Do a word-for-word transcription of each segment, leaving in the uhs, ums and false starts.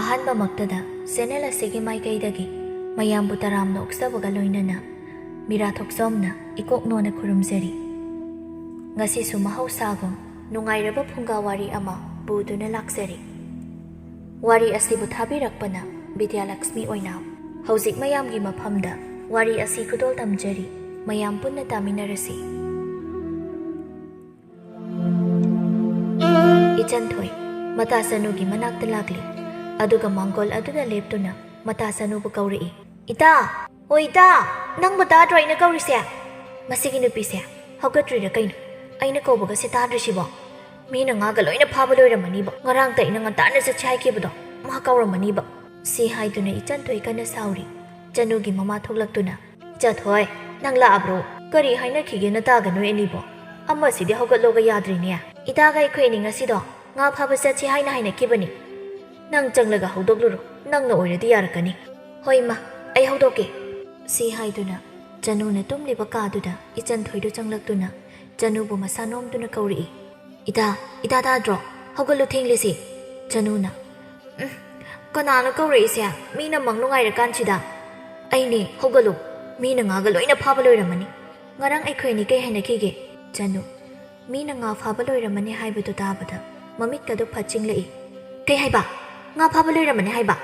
ꯑꯍꯥꯟꯕꯃꯛꯇꯗ channel ꯑꯁꯤꯒꯤ ꯃꯥꯏꯀꯩꯗꯒꯤ ꯃꯌꯥꯝꯕꯨ ꯇꯔꯥꯝꯅ ꯑꯣꯛꯆꯕꯒ ꯂꯣꯏꯅꯅ ꯃꯤꯔꯥ ꯊꯣꯛꯆꯣꯝꯅ ꯏꯀꯣꯛ ꯅꯣꯟꯅ ꯈꯨꯔꯨꯝꯖꯔꯤ꯫ ꯉꯁꯤꯁꯨ ꯃꯍꯧꯁꯥꯒꯨꯝ ꯅꯨꯡꯉꯥꯏꯔꯕ ꯐꯨꯡꯒꯥ ꯋꯥꯔꯤ ꯑꯃ ꯄꯨꯗꯨꯅ ꯂꯥꯛꯆꯔꯤ꯫ ꯋꯥꯔꯤ ꯑꯁꯤꯕꯨ ꯊꯥꯕꯤꯔꯛꯄꯅ ꯕꯤꯗ꯭ꯌꯥꯂꯛꯁꯃꯤ ꯑꯣꯏꯅꯥꯝ꯫ ꯍꯧꯖꯤꯛ ꯃꯌꯥꯝꯒꯤ ꯃꯐꯝꯗ ꯋꯥꯔꯤ ꯑꯁꯤ ꯈꯨꯗꯣꯜ ꯇꯝꯖꯔꯤ꯫ ꯃꯌꯥꯝ ꯄꯨꯟꯅ ꯇꯥꯃꯤꯟꯅꯔꯁꯤ꯫ ꯏꯆꯟꯊꯣꯏ ꯃꯇꯥ ꯆꯅꯨꯒꯤ ꯃꯅꯥꯛꯇ ꯂꯥꯛꯂꯤ꯫ ꯑꯗꯨꯒ ꯃꯥꯡꯒꯣꯜ ꯑꯗꯨꯗ ꯂꯦꯞꯇꯨꯅ ꯃꯇꯥ ꯆꯅꯨꯕꯨ ꯀꯧꯔꯛꯏ꯫ "ꯏꯇꯥ! ꯑꯣ ꯏꯇꯥ! ꯅꯪꯕꯨ ꯇꯥꯗ꯭ꯔꯣ ꯑꯩꯅ ꯀꯧꯔꯤꯁꯦ? ꯃꯁꯤꯒꯤ ꯅꯨꯄꯤꯁꯦ ꯍꯧꯒꯠꯇ꯭ꯔꯤꯔꯥ ꯀꯩꯅꯣ? ꯑꯩꯅ ꯀꯧꯕꯒꯁꯦ ꯇꯥꯗ꯭ꯔꯤꯁꯤꯕꯣ? ꯃꯤꯅ ꯉꯥꯒ ꯂꯣꯏꯅ ꯐꯥꯕ ꯂꯣꯏꯔꯝꯃꯅꯤꯕ꯫ ꯉꯔꯥꯡꯇ ꯑꯩꯅ ꯉꯟꯇꯥꯅ ꯆꯠꯁꯦ ꯍꯥꯏꯈꯤꯕꯗꯣ ꯃꯥ ꯀꯧꯔꯝꯃꯅꯤꯕ꯫" ꯁꯤ ꯍꯥꯏꯗꯨꯅ ꯏꯆꯟꯊꯣꯏ ꯀꯟꯅ ꯁꯥꯎꯔꯤ꯫ ꯆꯅꯨꯒꯤ ꯃꯃꯥ ꯊꯣꯛꯂꯛꯇꯨꯅ, "ꯏꯆꯟꯊꯣꯏ, ꯅꯪ ꯂꯥꯛꯑꯕ꯭ꯔꯣ? ꯀꯔꯤ ꯍꯥꯏꯅꯈꯤꯒꯦ ꯅꯇꯥꯒ ꯅꯣꯏ ꯑꯅꯤꯕꯣ? ꯑꯃꯁꯤꯗꯤ ꯍꯧꯒꯠꯂꯣꯒ ꯌꯥꯗ꯭ꯔꯤꯅꯦ꯫ ꯏꯇꯥꯒ ꯑꯩꯈꯣꯏ ꯑꯅꯤ ꯉꯁꯤꯗꯣ ꯉꯥ ꯐꯥꯕ ꯆꯠꯁꯤ ꯍꯥꯏꯅ ꯍꯥꯏꯅꯈꯤꯕꯅꯤ꯫ ꯅꯪ ꯆꯪꯂꯒ ꯍꯧꯗꯣꯛꯂꯨꯔꯣ, ꯅꯪꯅ ꯑꯣꯏꯔꯗꯤ ꯌꯥꯔꯛꯀꯅꯤ꯫" "ꯍꯣꯏ ꯏꯃꯥ, ꯑꯩ ꯍꯧꯗꯣꯛꯀꯦ꯫" ꯁꯤ ꯍꯥꯏꯗꯨꯅ ꯆꯅꯨꯅ ꯇꯨꯝꯂꯤꯕ ꯀꯥꯗꯨꯗ ꯏꯆꯟꯊꯣꯏꯗꯨ ꯆꯪꯂꯛꯇꯨꯅ ꯆꯅꯨꯕꯨ ꯃꯁꯥ ꯅꯣꯝꯗꯨꯅ ꯀꯧꯔꯛꯏ꯫ "ꯏꯇꯥ, ꯏꯇꯥ ꯇꯥꯗ꯭ꯔꯣ? ꯍꯧꯒꯠꯂꯨ, ꯊꯦꯡꯂꯦꯁꯦ꯫" ꯆꯅꯨꯅ, "ꯎꯝ, ꯀꯅꯥꯅꯣ ꯀꯧꯔꯛꯏꯁꯦ? ꯃꯤꯅ ꯃꯪ ꯅꯨꯡꯉꯥꯏꯔꯀꯥꯟꯁꯤꯗ?" "ꯑꯩꯅꯦ, ꯍꯧꯒꯠꯂꯨ, ꯃꯤꯅ ꯉꯥꯒ ꯂꯣꯏꯅ ꯐꯥꯕ ꯂꯣꯏꯔꯝꯃꯅꯤ꯫ ꯉꯔꯥꯡ ꯑꯩꯈꯣꯏ ꯑꯅꯤ ꯀꯩ ꯍꯥꯏꯅꯈꯤꯒꯦ?" ꯆꯅꯨ, ꯃꯤꯅ ꯉꯥ ꯐꯥꯕ ꯂꯣꯏꯔꯝꯃꯅꯤ ꯍꯥꯏꯕꯗꯨ ꯇꯥꯕꯗ ꯃꯃꯤꯠꯀꯗꯨ ꯐꯠ ꯆꯤꯡꯂꯛꯏ꯫ "ꯀꯩ ꯍꯥꯏꯕ? ꯉꯥ ꯐꯥꯕ ꯂꯣꯏꯔꯝꯃꯅꯤ ꯍꯥꯏꯕ?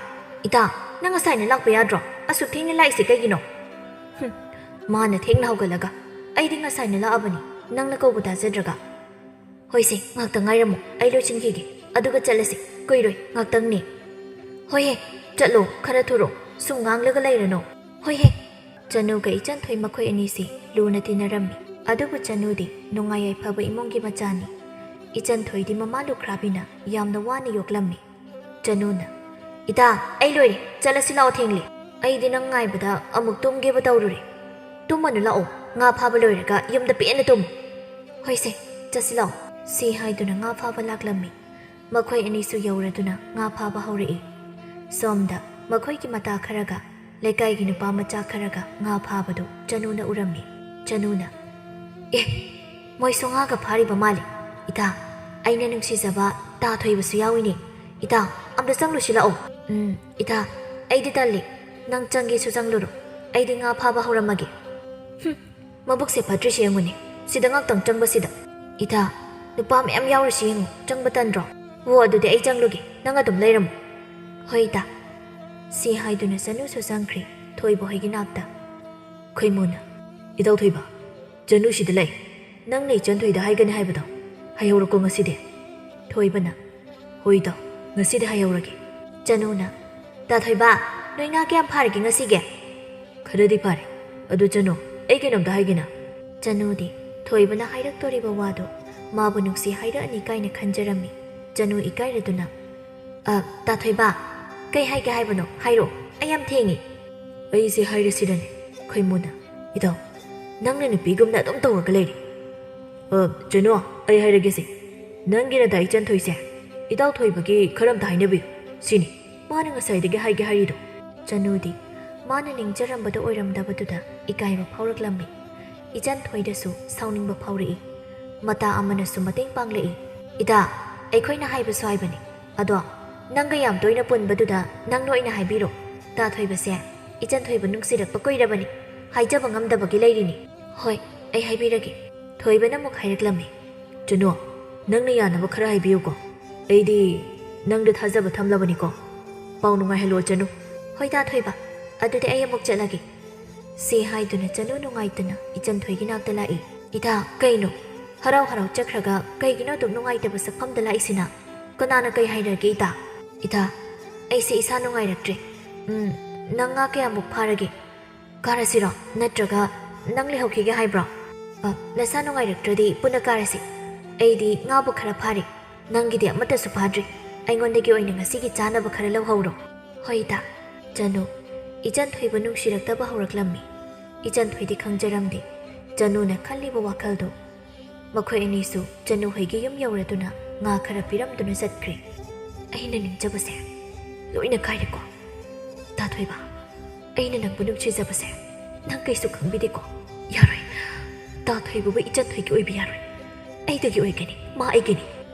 ꯏꯇꯥ, ꯅꯪ ꯉꯁꯥꯏꯅ ꯂꯥꯛꯄ ꯌꯥꯗ꯭ꯔꯣ? ꯑꯁꯨꯛ ꯊꯦꯡꯅ ꯂꯥꯛꯏꯁꯦ ꯀꯩꯒꯤꯅꯣ?" "ꯍꯨꯝ, ꯃꯥꯅ ꯊꯦꯡꯅ ꯍꯧꯒꯠꯂꯒ ꯑꯩꯗꯤ ꯉꯁꯥꯏꯅ ꯂꯥꯛꯑꯕꯅꯤ, ꯅꯪꯅ ꯀꯧꯕ ꯇꯥꯖꯗ꯭ꯔꯒ꯫" "ꯍꯣꯏꯁꯦ, ꯉꯥꯛꯇ ꯉꯥꯏꯔꯝꯃꯣ, ꯑꯩ ꯂꯣꯏꯁꯤꯟꯈꯤꯒꯦ, ꯑꯗꯨꯒ ꯆꯠꯂꯁꯤ, ꯀꯨꯏꯔꯣꯏ, ꯉꯥꯛꯇꯪꯅꯦ꯫" "ꯍꯣꯏꯍꯦ, ꯆꯠꯂꯣ, ꯈꯔ ꯊꯨꯔꯣ, ꯁꯨꯝ ꯉꯥꯡꯂꯒ ꯂꯩꯔꯅꯨ꯫" "ꯍꯣꯏꯍꯦ꯫" ꯆꯅꯨꯒ ꯏꯆꯟꯊꯣꯏ ꯃꯈꯣꯏ ꯑꯅꯤꯁꯤ ꯂꯨꯅ ꯇꯤꯟꯅꯔꯝꯃꯤ꯫ ꯑꯗꯨꯕꯨ ꯆꯅꯨꯗꯤ ꯅꯨꯡꯉꯥꯏ ꯌꯥꯏꯐꯕ ꯏꯃꯨꯡꯒꯤ ꯃꯆꯥꯅꯤ꯫ ꯏꯆꯟꯊꯣꯏꯗꯤ ꯃꯃꯥ ꯂꯨꯈ꯭ꯔꯥꯕꯤꯅ ꯌꯥꯝꯅ ꯋꯥꯅ ꯌꯣꯛꯂꯝꯃꯤ꯫ ꯆꯅꯨꯅ, "ꯏꯇꯥ, ꯑꯩ ꯂꯣꯏꯔꯦ, ꯆꯠꯂꯁꯤ ꯂꯥꯛꯑꯣ, ꯊꯦꯡꯂꯦ꯫ ꯑꯩꯗꯤ ꯅꯪ ꯉꯥꯏꯕꯗ ꯑꯃꯨꯛ ꯇꯨꯝꯒꯦꯕꯨ ꯇꯧꯔꯨꯔꯦ꯫ ꯇꯨꯝꯃꯅꯨ, ꯂꯥꯛꯑꯣ, ꯉꯥ ꯐꯥꯕ ꯂꯣꯏꯔꯒ ꯌꯨꯝꯗ ꯄꯦꯟꯅ ꯇꯨꯝꯃꯨ꯫" "ꯍꯣꯏꯁꯦ, ꯆꯠꯁꯤ ꯂꯥꯛꯑꯣ꯫" ꯁꯤ ꯍꯥꯏꯗꯨꯅ ꯉꯥ ꯐꯥꯕ ꯂꯥꯛꯂꯝꯃꯤ꯫ ꯃꯈꯣꯏ ꯑꯅꯤꯁꯨ ꯌꯧꯔꯗꯨꯅ ꯉꯥ ꯐꯥꯕ ꯍꯧꯔꯛꯏ꯫ ꯁꯣꯝꯗ ꯃꯈꯣꯏꯒꯤ ꯃꯇꯥ ꯈꯔꯒ ꯂꯩꯀꯥꯏꯒꯤ ꯅꯨꯄꯥ ꯃꯆꯥ ꯈꯔꯒ ꯉꯥ ꯐꯥꯕꯗꯨ ꯆꯅꯨꯅ ꯎꯔꯝꯃꯤ꯫ ꯆꯅꯨꯅ, "ꯑꯦ, ꯃꯣꯏꯁꯨ ꯉꯥꯒ ꯐꯥꯔꯤꯕ ꯃꯥꯜꯂꯤ꯫ ꯏꯇꯥ, ꯑꯩꯅ ꯅꯨꯡꯁꯤꯖꯕ ꯇꯥ ꯊꯣꯏꯕꯁꯨ ꯌꯥꯎꯏꯅꯦ꯫ "ꯏꯇꯥ, ꯑꯝꯇ ꯆꯪꯂꯨꯁꯤ ꯂꯥꯛꯑꯣ꯫" "ꯎꯝ, ꯏꯇꯥ, ꯑꯩꯗꯤ ꯇꯜꯂꯤ꯫ ꯅꯪ ꯆꯪꯒꯦꯁꯨ ꯆꯪꯂꯨꯔꯣ꯫ ꯑꯩꯗꯤ ꯉꯥ ꯐꯥꯕ ꯍꯧꯔꯝꯃꯒꯦ꯫" "ꯍꯨꯝ, ꯃꯕꯨꯛꯁꯦ ꯐꯠꯇ꯭ꯔꯤꯁꯦ ꯌꯦꯡꯉꯨꯅꯦ꯫ ꯁꯤꯗ ꯉꯥꯛꯇꯪ ꯆꯪꯕꯁꯤꯗ꯫" "ꯏꯇꯥ, ꯅꯨꯄꯥ ꯃꯌꯥꯝ ꯌꯥꯎꯔꯤꯁꯤ ꯌꯦꯡꯉꯨ, ꯆꯪꯕ ꯇꯟꯗ꯭ꯔꯣ?" "ꯑꯣ, ꯑꯗꯨꯗꯤ ꯑꯩ ꯆꯪꯂꯨꯒꯦ, ꯅꯪ ꯑꯗꯨꯝ ꯂꯩꯔꯝꯃꯨ꯫" "ꯍꯣꯏ, ꯏꯇꯥ꯫" ꯁꯤ ꯍꯥꯏꯗꯨꯅ ꯆꯅꯨꯁꯨ ꯆꯪꯈ꯭ꯔꯦ ꯊꯣꯏꯕ ꯍꯣꯏꯒꯤ ꯅꯥꯛꯇ꯫ ꯈꯣꯏꯃꯨꯅ, "ꯏꯇꯥꯎ ꯊꯣꯏꯕ, ꯆꯅꯨ ꯁꯤꯗ ꯂꯩ꯫ ꯅꯪꯅ ꯏꯆꯟ ꯊꯣꯏꯗ ꯍꯥꯏꯒꯅꯤ ꯍꯥꯏꯕꯗꯣ ꯍꯥꯏꯍꯧꯔꯣꯀꯣ ꯉꯁꯤꯗꯤ꯫" ꯊꯣꯏꯕꯅ, "ꯍꯣꯏ ꯏꯇꯥꯎ, ꯉꯁꯤꯗꯤ ꯍꯥꯏꯍꯧꯔꯒꯦ꯫" ꯆꯅꯨꯅ, "ꯇꯥ ꯊꯣꯏꯕ, ꯅꯣꯏ ꯉꯥ ꯀꯌꯥꯝ ꯐꯥꯔꯒꯦ ꯉꯁꯤꯒꯤ?" "ꯈꯔꯗꯤ ꯐꯥꯔꯦ꯫ ꯑꯗꯨ ꯆꯅꯨ, ꯑꯩ ꯀꯩꯅꯣꯝꯇ ꯍꯥꯏꯒꯦꯅ꯫" ꯆꯅꯨꯗꯤ ꯊꯣꯏꯕꯅ ꯍꯥꯏꯔꯛꯇꯣꯔꯤꯕ ꯋꯥꯗꯣ ꯃꯥꯕꯨ ꯅꯨꯡꯁꯤ ꯍꯥꯏꯔꯛꯑꯅꯤ ꯀꯥꯏꯅ ꯈꯟꯖꯔꯝꯃꯤ꯫ ꯆꯅꯨ ꯏꯀꯥꯏꯔꯗꯨꯅ, "ꯑ, ꯇꯥ ꯊꯣꯏꯕ, ꯀꯩ ꯍꯥꯏꯒꯦ ꯍꯥꯏꯕꯅꯣ? ꯍꯥꯏꯔꯛꯑꯣ, ꯑꯩ ꯌꯥꯝ ꯊꯦꯡꯉꯤ꯫" "ꯑꯩꯁꯦ ꯍꯥꯏꯔꯁꯤꯔꯅꯦ?" ꯈꯣꯏꯃꯨꯅ, "ꯏꯇꯥꯎ, ꯅꯪꯅ ꯅꯨꯄꯤꯒꯨꯝꯅ ꯑꯗꯨꯝ ꯇꯧꯔꯒ ꯂꯩꯔꯦ꯫" "ꯑ, ꯆꯅꯨ, ꯑꯩ ꯍꯥꯏꯔꯒꯦꯁꯦ꯫ ꯅꯪꯒꯤ ꯅꯗꯥ ꯏꯆꯟ ꯊꯣꯏꯁꯦ ꯏꯇꯥꯎ ꯊꯣꯏꯕꯒꯤ ꯈꯔ ꯑꯝꯇ ꯍꯥꯏꯅꯕꯤꯌꯨ꯫ ꯁꯤꯅꯤ ꯃꯥꯅ ꯉꯁꯥꯏꯗꯒꯤ ꯍꯥꯏꯒꯦ ꯍꯥꯏꯔꯤꯗꯣ꯫" ꯆꯅꯨꯗꯤ ꯃꯥꯅ ꯅꯤꯡꯖꯔꯝꯕꯗꯣ ꯑꯣꯏꯔꯝꯗꯕꯗꯨꯗ ꯏꯀꯥꯏꯕ ꯐꯥꯎꯔꯛꯂꯝꯃꯤ꯫ ꯏꯆꯟ ꯊꯣꯏꯗꯁꯨ ꯁꯥꯎꯅꯤꯡꯕ ꯐꯥꯎꯔꯛꯏ꯫ ꯃꯇꯥ ꯑꯃꯅꯁꯨ ꯃꯇꯦꯡ ꯄꯥꯡꯂꯛꯏ꯫ "ꯏꯇꯥ, ꯑꯩꯈꯣꯏꯅ ꯍꯥꯏꯕꯁꯨ ꯍꯥꯏꯕꯅꯤ꯫ ꯑꯗꯣ ꯅꯪꯒ ꯌꯥꯝ ꯇꯣꯏꯅ ꯄꯨꯟꯕꯗꯨꯗ ꯅꯪ ꯅꯣꯏꯅ ꯍꯥꯏꯕꯤꯔꯣ꯫ ꯇꯥ ꯊꯣꯏꯕꯁꯦ ꯏꯆꯟ ꯊꯣꯏꯕ ꯅꯨꯡꯁꯤꯔꯛꯄ ꯀꯨꯏꯔꯕꯅꯤ, ꯍꯥꯏꯖꯕ ꯉꯝꯗꯕꯒꯤ ꯂꯩꯔꯤꯅꯤ꯫" "ꯍꯣꯏ, ꯑꯩ ꯍꯥꯏꯕꯤꯔꯒꯦ꯫" ꯊꯣꯏꯕꯅ ꯑꯃꯨꯛ ꯍꯥꯏꯔꯛꯂꯝꯃꯤ꯫ "ꯆꯅꯨ, ꯅꯪꯅ ꯌꯥꯅꯕ ꯈꯔ ꯍꯥꯏꯕꯤꯌꯨꯀꯣ꯫ ꯑꯩꯗꯤ ꯅꯪꯗ ꯊꯥꯖꯕ ꯊꯝꯂꯕꯅꯤꯀꯣ꯫ ꯄꯥꯎ ꯅꯨꯡꯉꯥꯏꯍꯜꯂꯣ ꯆꯅꯨ꯫" "ꯍꯣꯏ ꯇꯥ ꯊꯣꯏꯕ, ꯑꯗꯨꯗꯤ ꯑꯩ ꯑꯃꯨꯛ ꯆꯠꯂꯒꯦ꯫" ꯁꯤ ꯍꯥꯏꯗꯨꯅ ꯆꯅꯨ ꯅꯨꯡꯉꯥꯏꯇꯅ ꯏꯆꯟ ꯊꯣꯏꯒꯤ ꯅꯥꯛꯇ ꯂꯥꯛꯏ꯫ "ꯏꯇꯥ, ꯀꯩꯅꯣ? ꯍꯔꯥꯎ ꯍꯔꯥꯎ ꯆꯠꯈ꯭ꯔꯒ ꯀꯩꯒꯤꯅꯣ ꯑꯗꯨꯛ ꯅꯨꯡꯉꯥꯏꯇꯕ ꯁꯛꯐꯝꯗ ꯂꯥꯛꯏꯁꯤꯅ? ꯀꯅꯥꯅ ꯀꯩ ꯍꯥꯏꯔꯒꯦ ꯏꯇꯥ?" "ꯏꯇꯥ, ꯑꯩꯁꯦ ꯏꯁꯥ ꯅꯨꯡꯉꯥꯏꯔꯛꯇ꯭ꯔꯦ꯫ ꯎꯝ, ꯅꯪ ꯉꯥ ꯀꯌꯥꯃꯨꯛ ꯐꯥꯔꯒꯦ? ꯀꯥꯔꯁꯤꯔꯣ? ꯅꯠꯇ꯭ꯔꯒ ꯅꯪ ꯂꯩꯍꯧꯈꯤꯒꯦ ꯍꯥꯏꯕ꯭ꯔꯣ?" "ꯑ, ꯅꯁꯥ ꯅꯨꯡꯉꯥꯏꯔꯛꯇ꯭ꯔꯗꯤ ꯄꯨꯟꯅ ꯀꯥꯔꯁꯤ꯫ ꯑꯩꯗꯤ ꯉꯥꯕꯨ ꯈꯔ ꯐꯥꯔꯦ꯫ ꯅꯪꯒꯤꯗꯤ ꯑꯃꯠꯇꯁꯨ ꯐꯥꯗ꯭ꯔꯤ꯫ ꯑꯩꯉꯣꯟꯗꯒꯤ ꯑꯣꯏꯅ ꯉꯁꯤꯒꯤ ꯆꯥꯅꯕ ꯈꯔ ꯂꯧꯍꯧꯔꯣ꯫" "ꯍꯣꯏ ꯏꯇꯥ꯫" ꯆꯅꯨ, ꯏꯆꯟ ꯊꯣꯏꯕ ꯅꯨꯡꯁꯤꯔꯛꯇꯕ ꯍꯧꯔꯛꯂꯝꯃꯤ꯫ ꯏꯆꯟ ꯊꯣꯏꯗꯤ ꯈꯪꯖꯔꯝꯗꯦ ꯆꯅꯨꯅ ꯈꯜꯂꯤꯕ ꯋꯥꯈꯜꯗꯨ꯫ ꯃꯈꯣꯏ ꯑꯅꯤꯁꯨ ꯆꯅꯨ ꯍꯣꯏꯒꯤ ꯌꯨꯝ ꯌꯧꯔꯗꯨꯅ ꯉꯥ ꯈꯔ ꯄꯤꯔꯝꯗꯨꯅ ꯆꯠꯈ꯭ꯔꯦ꯫ "ꯑꯩꯅ ꯅꯤꯡꯖꯕꯁꯦ ꯂꯣꯏꯅ ꯀꯥꯏꯔꯦꯀꯣ꯫ ꯇꯥ ꯊꯣꯏꯕ, ꯑꯩꯅ ꯅꯪꯕꯨ ꯅꯨꯡꯁꯤꯖꯕꯁꯦ ꯅꯪ ꯀꯩꯁꯨ ꯈꯪꯕꯤꯗꯦꯀꯣ꯫ ꯌꯥꯔꯣꯏ꯫ ꯇꯥ ꯊꯣꯏꯕꯕꯨ ꯏꯆꯟ ꯊꯣꯏꯒꯤ ꯑꯣꯏꯕ ꯌꯥꯔꯣꯏ꯫ ꯑꯩꯗꯒꯤ ꯑꯣꯏꯒꯅꯤ, ꯃꯥ ꯑꯩꯒꯤꯅꯤ꯫"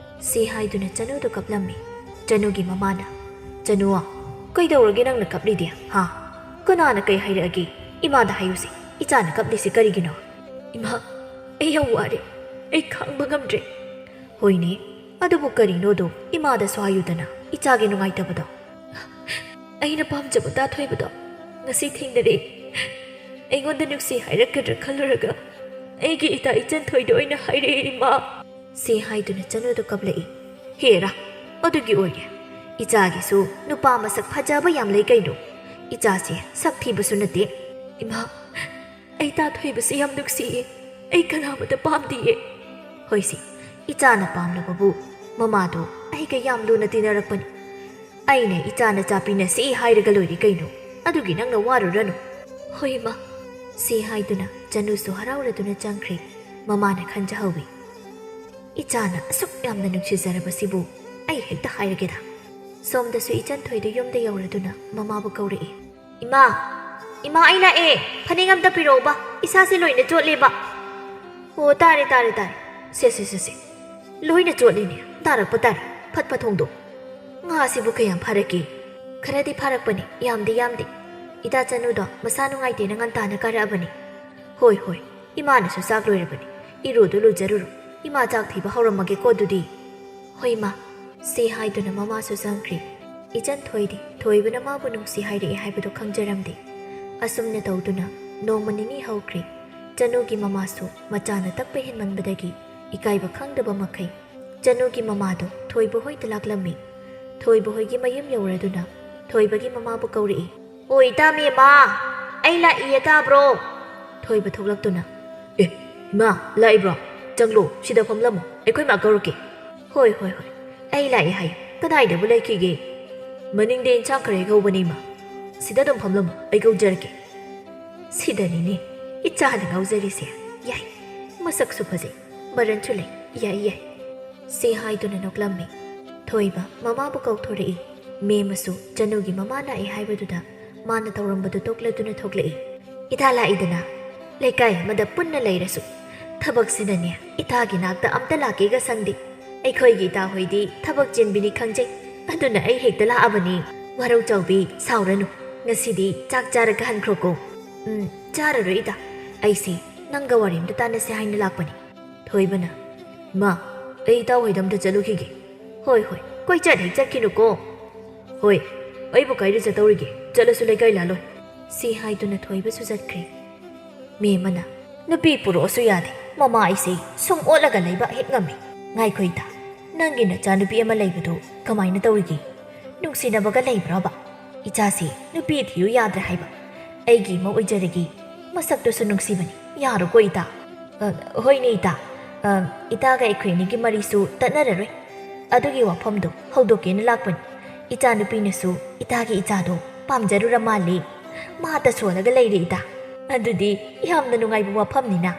ꯁꯤ ꯍꯥꯏꯗꯨꯅ ꯆꯅꯨꯗꯨ ꯀꯞꯂꯝꯃꯤ꯫ ꯆꯅꯨꯒꯤ ꯃꯃꯥꯅ, "ꯆꯅꯨ, ꯀꯩꯗꯧꯔꯒꯦ ꯅꯪꯅ ꯀꯞꯂꯤꯗꯤ? ꯍꯥ? ꯀꯅꯥꯅ ꯀꯩ ꯍꯥꯏꯔꯛꯑꯒꯦ? ꯏꯃꯥꯗ ꯍꯥꯏꯌꯨꯁꯦ, ꯏꯆꯥꯅ ꯀꯞꯂꯤꯁꯦ ꯀꯔꯤꯒꯤꯅꯣ?" "ꯏꯃꯥ, ꯑꯩ ꯌꯥꯝ ꯋꯥꯔꯦ꯫ ꯑꯩ ꯈꯥꯡꯕ ꯉꯝꯗ꯭ꯔꯦ꯫" "ꯍꯣꯏꯅꯦ, ꯑꯗꯨꯕꯨ ꯀꯔꯤꯅꯣꯗꯣ ꯏꯃꯥꯗꯁꯨ ꯍꯥꯏꯌꯨꯗꯅ, ꯏꯆꯥꯒꯤ ꯅꯨꯡꯉꯥꯏꯇꯕꯗꯣ꯫" "ꯑꯩꯅ ꯄꯥꯝꯖꯕ ꯇꯥꯊꯣꯏꯕꯗꯣ ꯉꯁꯤ ꯊꯦꯡꯅꯔꯦ꯫ ꯑꯩꯉꯣꯟꯗ ꯅꯨꯡꯁꯤ ꯍꯥꯏꯔꯛꯀꯗ꯭ꯔꯥ ꯈꯜꯂꯨꯔꯒ ꯑꯩꯒꯤ ꯏꯇꯥ ꯏꯆꯟ ꯊꯣꯏꯗ ꯑꯣꯏꯅ ꯍꯥꯏꯔꯛꯑꯦ, ꯏꯃꯥ꯫" ꯁꯤ ꯍꯥꯏꯗꯨꯅ ꯆꯅꯨꯗꯣ ꯀꯞꯂꯛꯏ꯫ "ꯍꯦꯔꯥ, ꯑꯗꯨꯒꯤ ꯑꯣꯏꯔꯦ꯫ ꯏꯆꯥꯒꯤꯁꯨ ꯅꯨꯄꯥ ꯃꯁꯛ ꯐꯖꯕ ꯌꯥꯝ ꯂꯩ ꯀꯩꯅꯣ꯫ ꯏꯆꯥꯁꯦ ꯁꯛ ꯊꯤꯕꯁꯨ ꯅꯠꯇꯦ꯫" "ꯏꯃꯥ, ꯑꯩ ꯇꯥꯊꯣꯏꯕꯁꯤ ꯌꯥꯝ ꯅꯨꯡꯁꯤꯌꯦ꯫ ꯑꯩ ꯀꯅꯥꯃꯠꯇ ꯄꯥꯝꯗꯤꯌꯦ꯫" "ꯍꯣꯏꯁꯦ, ꯏꯆꯥꯅ ꯄꯥꯝꯂꯕꯕꯨ ꯃꯃꯥꯗꯣ ꯑꯩꯒ ꯌꯥꯝ ꯂꯨꯅ ꯇꯤꯟꯅꯔꯛꯄꯅꯤ꯫ ꯑꯩꯅ ꯏꯆꯥꯅ ꯆꯥꯄꯤꯅꯁꯤ ꯍꯥꯏꯔꯒ ꯂꯣꯏꯔꯦ ꯀꯩꯅꯣ꯫ ꯑꯗꯨꯒꯤ ꯅꯪꯅ ꯋꯥꯔꯨꯔꯅꯨ꯫" "ꯍꯣꯏ, ꯏꯃꯥ꯫" ꯁꯤ ꯍꯥꯏꯗꯨꯅ ꯆꯅꯨꯁꯨ ꯍꯔꯥꯎꯔꯗꯨꯅ ꯆꯪꯈ꯭ꯔꯦ꯫ ꯃꯃꯥꯅ ꯈꯟꯖꯍꯧꯏ, "ꯏꯆꯥꯅ ꯑꯁꯨꯛ ꯌꯥꯝꯅ ꯅꯨꯡꯁꯤꯖꯔꯕꯁꯤꯕꯨ ꯑꯩ ꯍꯦꯛꯇ ꯍꯥꯏꯔꯒꯦꯗ꯫" ꯁꯣꯝꯗꯁꯨ ꯏꯆꯟ ꯊꯣꯏꯗꯨ ꯌꯨꯝꯗ ꯌꯧꯔꯗꯨꯅ ꯃꯃꯥꯕꯨ ꯀꯧꯔꯛꯏ꯫ "ꯏꯃꯥ, ꯏꯃꯥ, ꯑꯩ ꯂꯥꯛꯑꯦ꯫ ꯐꯅꯦꯛ ꯑꯝꯇ ꯄꯤꯔꯛꯎꯕ, ꯏꯁꯥꯁꯦ ꯂꯣꯏꯅ ꯆꯣꯠꯂꯦꯕ꯫" "ꯑꯣ, ꯇꯥꯔꯦ, ꯇꯥꯔꯦ, ꯇꯥꯔꯦ꯫ ꯁꯦ, ꯁꯦ, ꯁꯦ, ꯁꯦ꯫ ꯂꯣꯏꯅ ꯆꯣꯠꯂꯤꯅꯦ꯫ ꯇꯥꯔꯛꯄ ꯇꯥꯔꯦ꯫ ꯐꯠ ꯐꯠ ꯍꯣꯡꯗꯣꯛ꯫ ꯉꯥꯁꯤꯕꯨ ꯀꯌꯥꯝ ꯐꯥꯔꯛꯀꯦ?" "ꯈꯔꯗꯤ ꯐꯥꯔꯛꯄꯅꯤ, ꯌꯥꯝꯗꯤ ꯌꯥꯝꯗꯦ꯫ ꯏꯇꯥ ꯆꯅꯨꯗꯣ ꯃꯁꯥ ꯅꯨꯡꯉꯥꯏꯇꯦꯅ ꯉꯟꯇꯥꯅ ꯀꯥꯔꯛꯑꯕꯅꯤ꯫" "ꯍꯣꯏ, ꯍꯣꯏ, ꯏꯃꯥꯅꯁꯨ ꯆꯥꯛ ꯂꯣꯏꯔꯕꯅꯤ꯫ ꯏꯔꯨꯗꯨ ꯂꯨꯖꯔꯨꯔꯣ꯫ ꯏꯃꯥ ꯆꯥꯛ ꯊꯤꯕ ꯍꯧꯔꯝꯃꯒꯦꯀꯣ ꯑꯗꯨꯗꯤ꯫" "ꯍꯣꯏ, ꯏꯃꯥ꯫" ꯁꯤ ꯍꯥꯏꯗꯨꯅ ꯃꯃꯥꯁꯨ ꯆꯪꯈ꯭ꯔꯦ꯫ ꯏꯆꯟ ꯊꯣꯏꯗꯤ ꯊꯣꯏꯕꯅ ꯃꯥꯕꯨ ꯅꯨꯡꯁꯤ ꯍꯥꯏꯔꯛꯑꯦ ꯍꯥꯏꯕꯗꯨ ꯈꯪꯖꯔꯝꯗꯦ꯫ ꯑꯁꯨꯝꯅ ꯇꯧꯗꯨꯅ ꯅꯣꯡꯃ ꯅꯤꯅꯤ ꯍꯧꯈ꯭ꯔꯦ꯫ ꯆꯅꯨꯒꯤ ꯃꯃꯥꯁꯨ ꯃꯆꯥꯅ ꯇꯞꯄ ꯍꯦꯟꯃꯟꯕꯗꯒꯤ ꯏꯀꯥꯏꯕ ꯈꯪꯗꯕ ꯃꯈꯩ ꯆꯅꯨꯒꯤ ꯃꯃꯥꯗꯨ ꯊꯣꯏꯕ ꯍꯣꯏꯗ ꯂꯥꯛꯂꯝꯃꯤ꯫ ꯊꯣꯏꯕ ꯍꯣꯏꯒꯤ ꯃꯌꯨꯝ ꯌꯧꯔꯗꯨꯅ ꯊꯣꯏꯕꯒꯤ ꯃꯃꯥꯕꯨ ꯀꯧꯔꯛꯏ꯫ "ꯑꯣ, ꯏꯇꯥ ꯃꯦꯃꯥ, ꯑꯩ ꯂꯥꯛꯏꯌꯦ, ꯇꯥꯕ꯭ꯔꯣ?" ꯊꯣꯏꯕ ꯊꯣꯛꯂꯛꯇꯨꯅ, "ꯑꯦ, ꯏꯃꯥ, ꯂꯥꯛꯏꯕ꯭ꯔꯣ? ꯆꯪꯂꯣ, ꯁꯤꯗ ꯐꯝꯂꯝꯃꯣ, ꯑꯩꯈꯣꯏ ꯃꯥ ꯀꯧꯔꯛꯀꯦ꯫" "ꯍꯣꯏ, ꯍꯣꯏ, ꯍꯣꯏ, ꯑꯩ ꯂꯥꯛꯑꯦ ꯍꯥꯏꯌꯨ꯫ ꯀꯗꯥꯏꯗꯕꯨ ꯂꯩꯈꯤꯒꯦ?" "ꯃꯅꯤꯡꯗ ꯏꯟꯁꯥꯡ ꯈꯔ ꯍꯦꯛ ꯍꯧꯕꯅꯦ, ꯏꯃꯥ꯫ ꯁꯤꯗ ꯑꯗꯨꯝ ꯐꯝꯂꯝꯃꯣ, ꯑꯩ ꯀꯧꯖꯔꯛꯀꯦ꯫" "ꯁꯤꯗꯅꯤꯅꯦ ꯏꯆꯥꯅ ꯉꯥꯎꯖꯔꯤꯁꯦ꯫ ꯌꯥꯏ, ꯃꯁꯛꯁꯨ ꯐꯖꯩ, ꯃꯔꯟꯁꯨ ꯂꯩ꯫ ꯌꯥꯏ, ꯌꯥꯏ꯫" ꯁꯤ ꯍꯥꯏꯗꯨꯅ ꯅꯣꯛꯂꯝꯃꯤ꯫ ꯊꯣꯏꯕ ꯃꯃꯥꯕꯨ ꯀꯧꯊꯣꯔꯛꯏ꯫ ꯃꯦꯝꯃꯁꯨ ꯆꯅꯨꯒꯤ ꯃꯃꯥ ꯂꯥꯛꯑꯦ ꯍꯥꯏꯕꯗꯨꯗ ꯃꯥꯅ ꯇꯧꯔꯝꯕꯗꯨ ꯇꯣꯛꯂꯗꯨꯅ ꯊꯣꯛꯂꯛꯏ꯫ "ꯏꯇꯥ ꯂꯥꯛꯏꯗꯅ, ꯂꯩꯀꯥꯏ ꯑꯃꯗ ꯄꯨꯟꯅ ꯂꯩꯔꯁꯨ ꯊꯕꯛꯁꯤꯅꯅꯦ ꯏꯇꯥꯒꯤ ꯅꯥꯛꯇ ꯑꯝꯇ ꯂꯥꯛꯀꯦꯒ ꯁꯪꯗꯦ꯫ ꯑꯩꯈꯣꯏꯒꯤ ꯏꯇꯥ ꯍꯣꯏꯗꯤ ꯊꯕꯛ ꯆꯤꯟꯕꯤꯅꯤ ꯈꯪꯖꯩ꯫ ꯑꯗꯨꯅ ꯑꯩ ꯍꯦꯛꯇ ꯂꯥꯛꯑꯕꯅꯤ꯫ ꯋꯥꯔꯧ ꯆꯥꯎꯕꯤ, ꯁꯥꯎꯔꯅꯨ꯫ ꯉꯁꯤꯗꯤ ꯆꯥꯛ ꯆꯥꯔꯒ ꯍꯟꯈ꯭ꯔꯣꯀꯣ꯫ ꯎꯝ, ꯆꯥꯔꯔꯣꯏ ꯏꯇꯥ꯫ ꯑꯩꯁꯦ ꯅꯪꯒ ꯋꯥꯔꯤ ꯑꯝꯇ ꯇꯥꯟꯅꯁꯦ ꯍꯥꯏꯅ ꯂꯥꯛꯄꯅꯤ꯫ ꯊꯣꯏꯕꯅ, ꯏꯃꯥ, ꯑꯩ ꯏꯇꯥꯎ ꯍꯣꯏꯗ ꯑꯝꯇ ꯆꯠꯂꯨꯈꯤꯒꯦ꯫ ꯍꯣꯏ, ꯍꯣꯏ, ꯀꯣꯏꯆꯠ ꯍꯦꯛ ꯆꯠꯈꯤꯅꯨꯀꯣ꯫ ꯍꯣꯏ, ꯑꯩꯕꯨ ꯀꯥꯏꯗ ꯆꯠꯇꯧꯔꯤꯒꯦ? ꯆꯠꯂꯁꯨ ꯂꯩꯀꯥꯏ ꯂꯥꯜꯂꯣꯏ꯫ ꯁꯤ ꯍꯥꯏꯗꯨꯅ ꯊꯣꯏꯕꯁꯨ ꯆꯠꯈ꯭ꯔꯦ꯫ ꯃꯦꯝꯃꯅ, ꯅꯨꯄꯤ ꯄꯨꯔꯛꯑꯁꯨ ꯌꯥꯗꯦ, ꯃꯃꯥ ꯑꯩꯁꯦ ꯁꯨꯝ ꯑꯣꯠꯂꯒ ꯂꯩꯕ ꯍꯦꯛ ꯉꯝꯃꯤ꯫ ꯉꯥꯏꯈꯣ ꯏꯇꯥ, ꯅꯪꯒꯤ ꯅꯆꯥꯅꯨꯄꯤ ꯑꯃ ꯂꯩꯕꯗꯨ ꯀꯃꯥꯏꯅ ꯇꯧꯔꯤꯒꯦ? ꯅꯨꯡꯁꯤꯅꯕꯒ ꯂꯩꯕ꯭ꯔꯕ? ꯏꯆꯥꯁꯤ ꯅꯨꯄꯤ ꯊꯤꯌꯨ ꯌꯥꯗ꯭ꯔꯦ ꯍꯥꯏꯕ꯫ ꯑꯩꯒꯤ ꯑꯃ ꯑꯣꯏꯖꯔꯒꯦ, ꯃꯁꯛꯇꯨꯁꯨ ꯅꯨꯡꯁꯤꯕꯅꯤ, ꯌꯥꯔꯣꯀꯣ ꯏꯇꯥ? ꯑ, ꯍꯣꯏꯅꯦ ꯏꯇꯥ, ꯑ, ꯏꯇꯥꯒ ꯑꯩꯈꯣꯏ ꯑꯅꯤꯒꯤ ꯃꯔꯤꯁꯨ ꯇꯠꯅꯔꯔꯣꯏ꯫ ꯑꯗꯨꯒꯤ ꯋꯥꯐꯝꯗꯣ ꯍꯧꯗꯣꯛꯀꯦꯅ ꯂꯥꯛꯄꯅꯤ꯫ ꯏꯆꯥꯅꯨꯄꯤꯅꯁꯨ ꯏꯇꯥꯒꯤ ꯏꯆꯥꯗꯣ ꯄꯥꯝꯖꯔꯨꯔ ꯃꯥꯜꯂꯦ꯫ ꯃꯥꯇ ꯁꯣꯜꯂꯒ ꯂꯩꯔꯦ ꯏꯇꯥ꯫ ꯑꯗꯨꯗꯤ ꯌꯥꯝꯅ ꯅꯨꯡꯉꯥꯏꯕ ꯋꯥꯐꯝꯅꯤꯅ꯫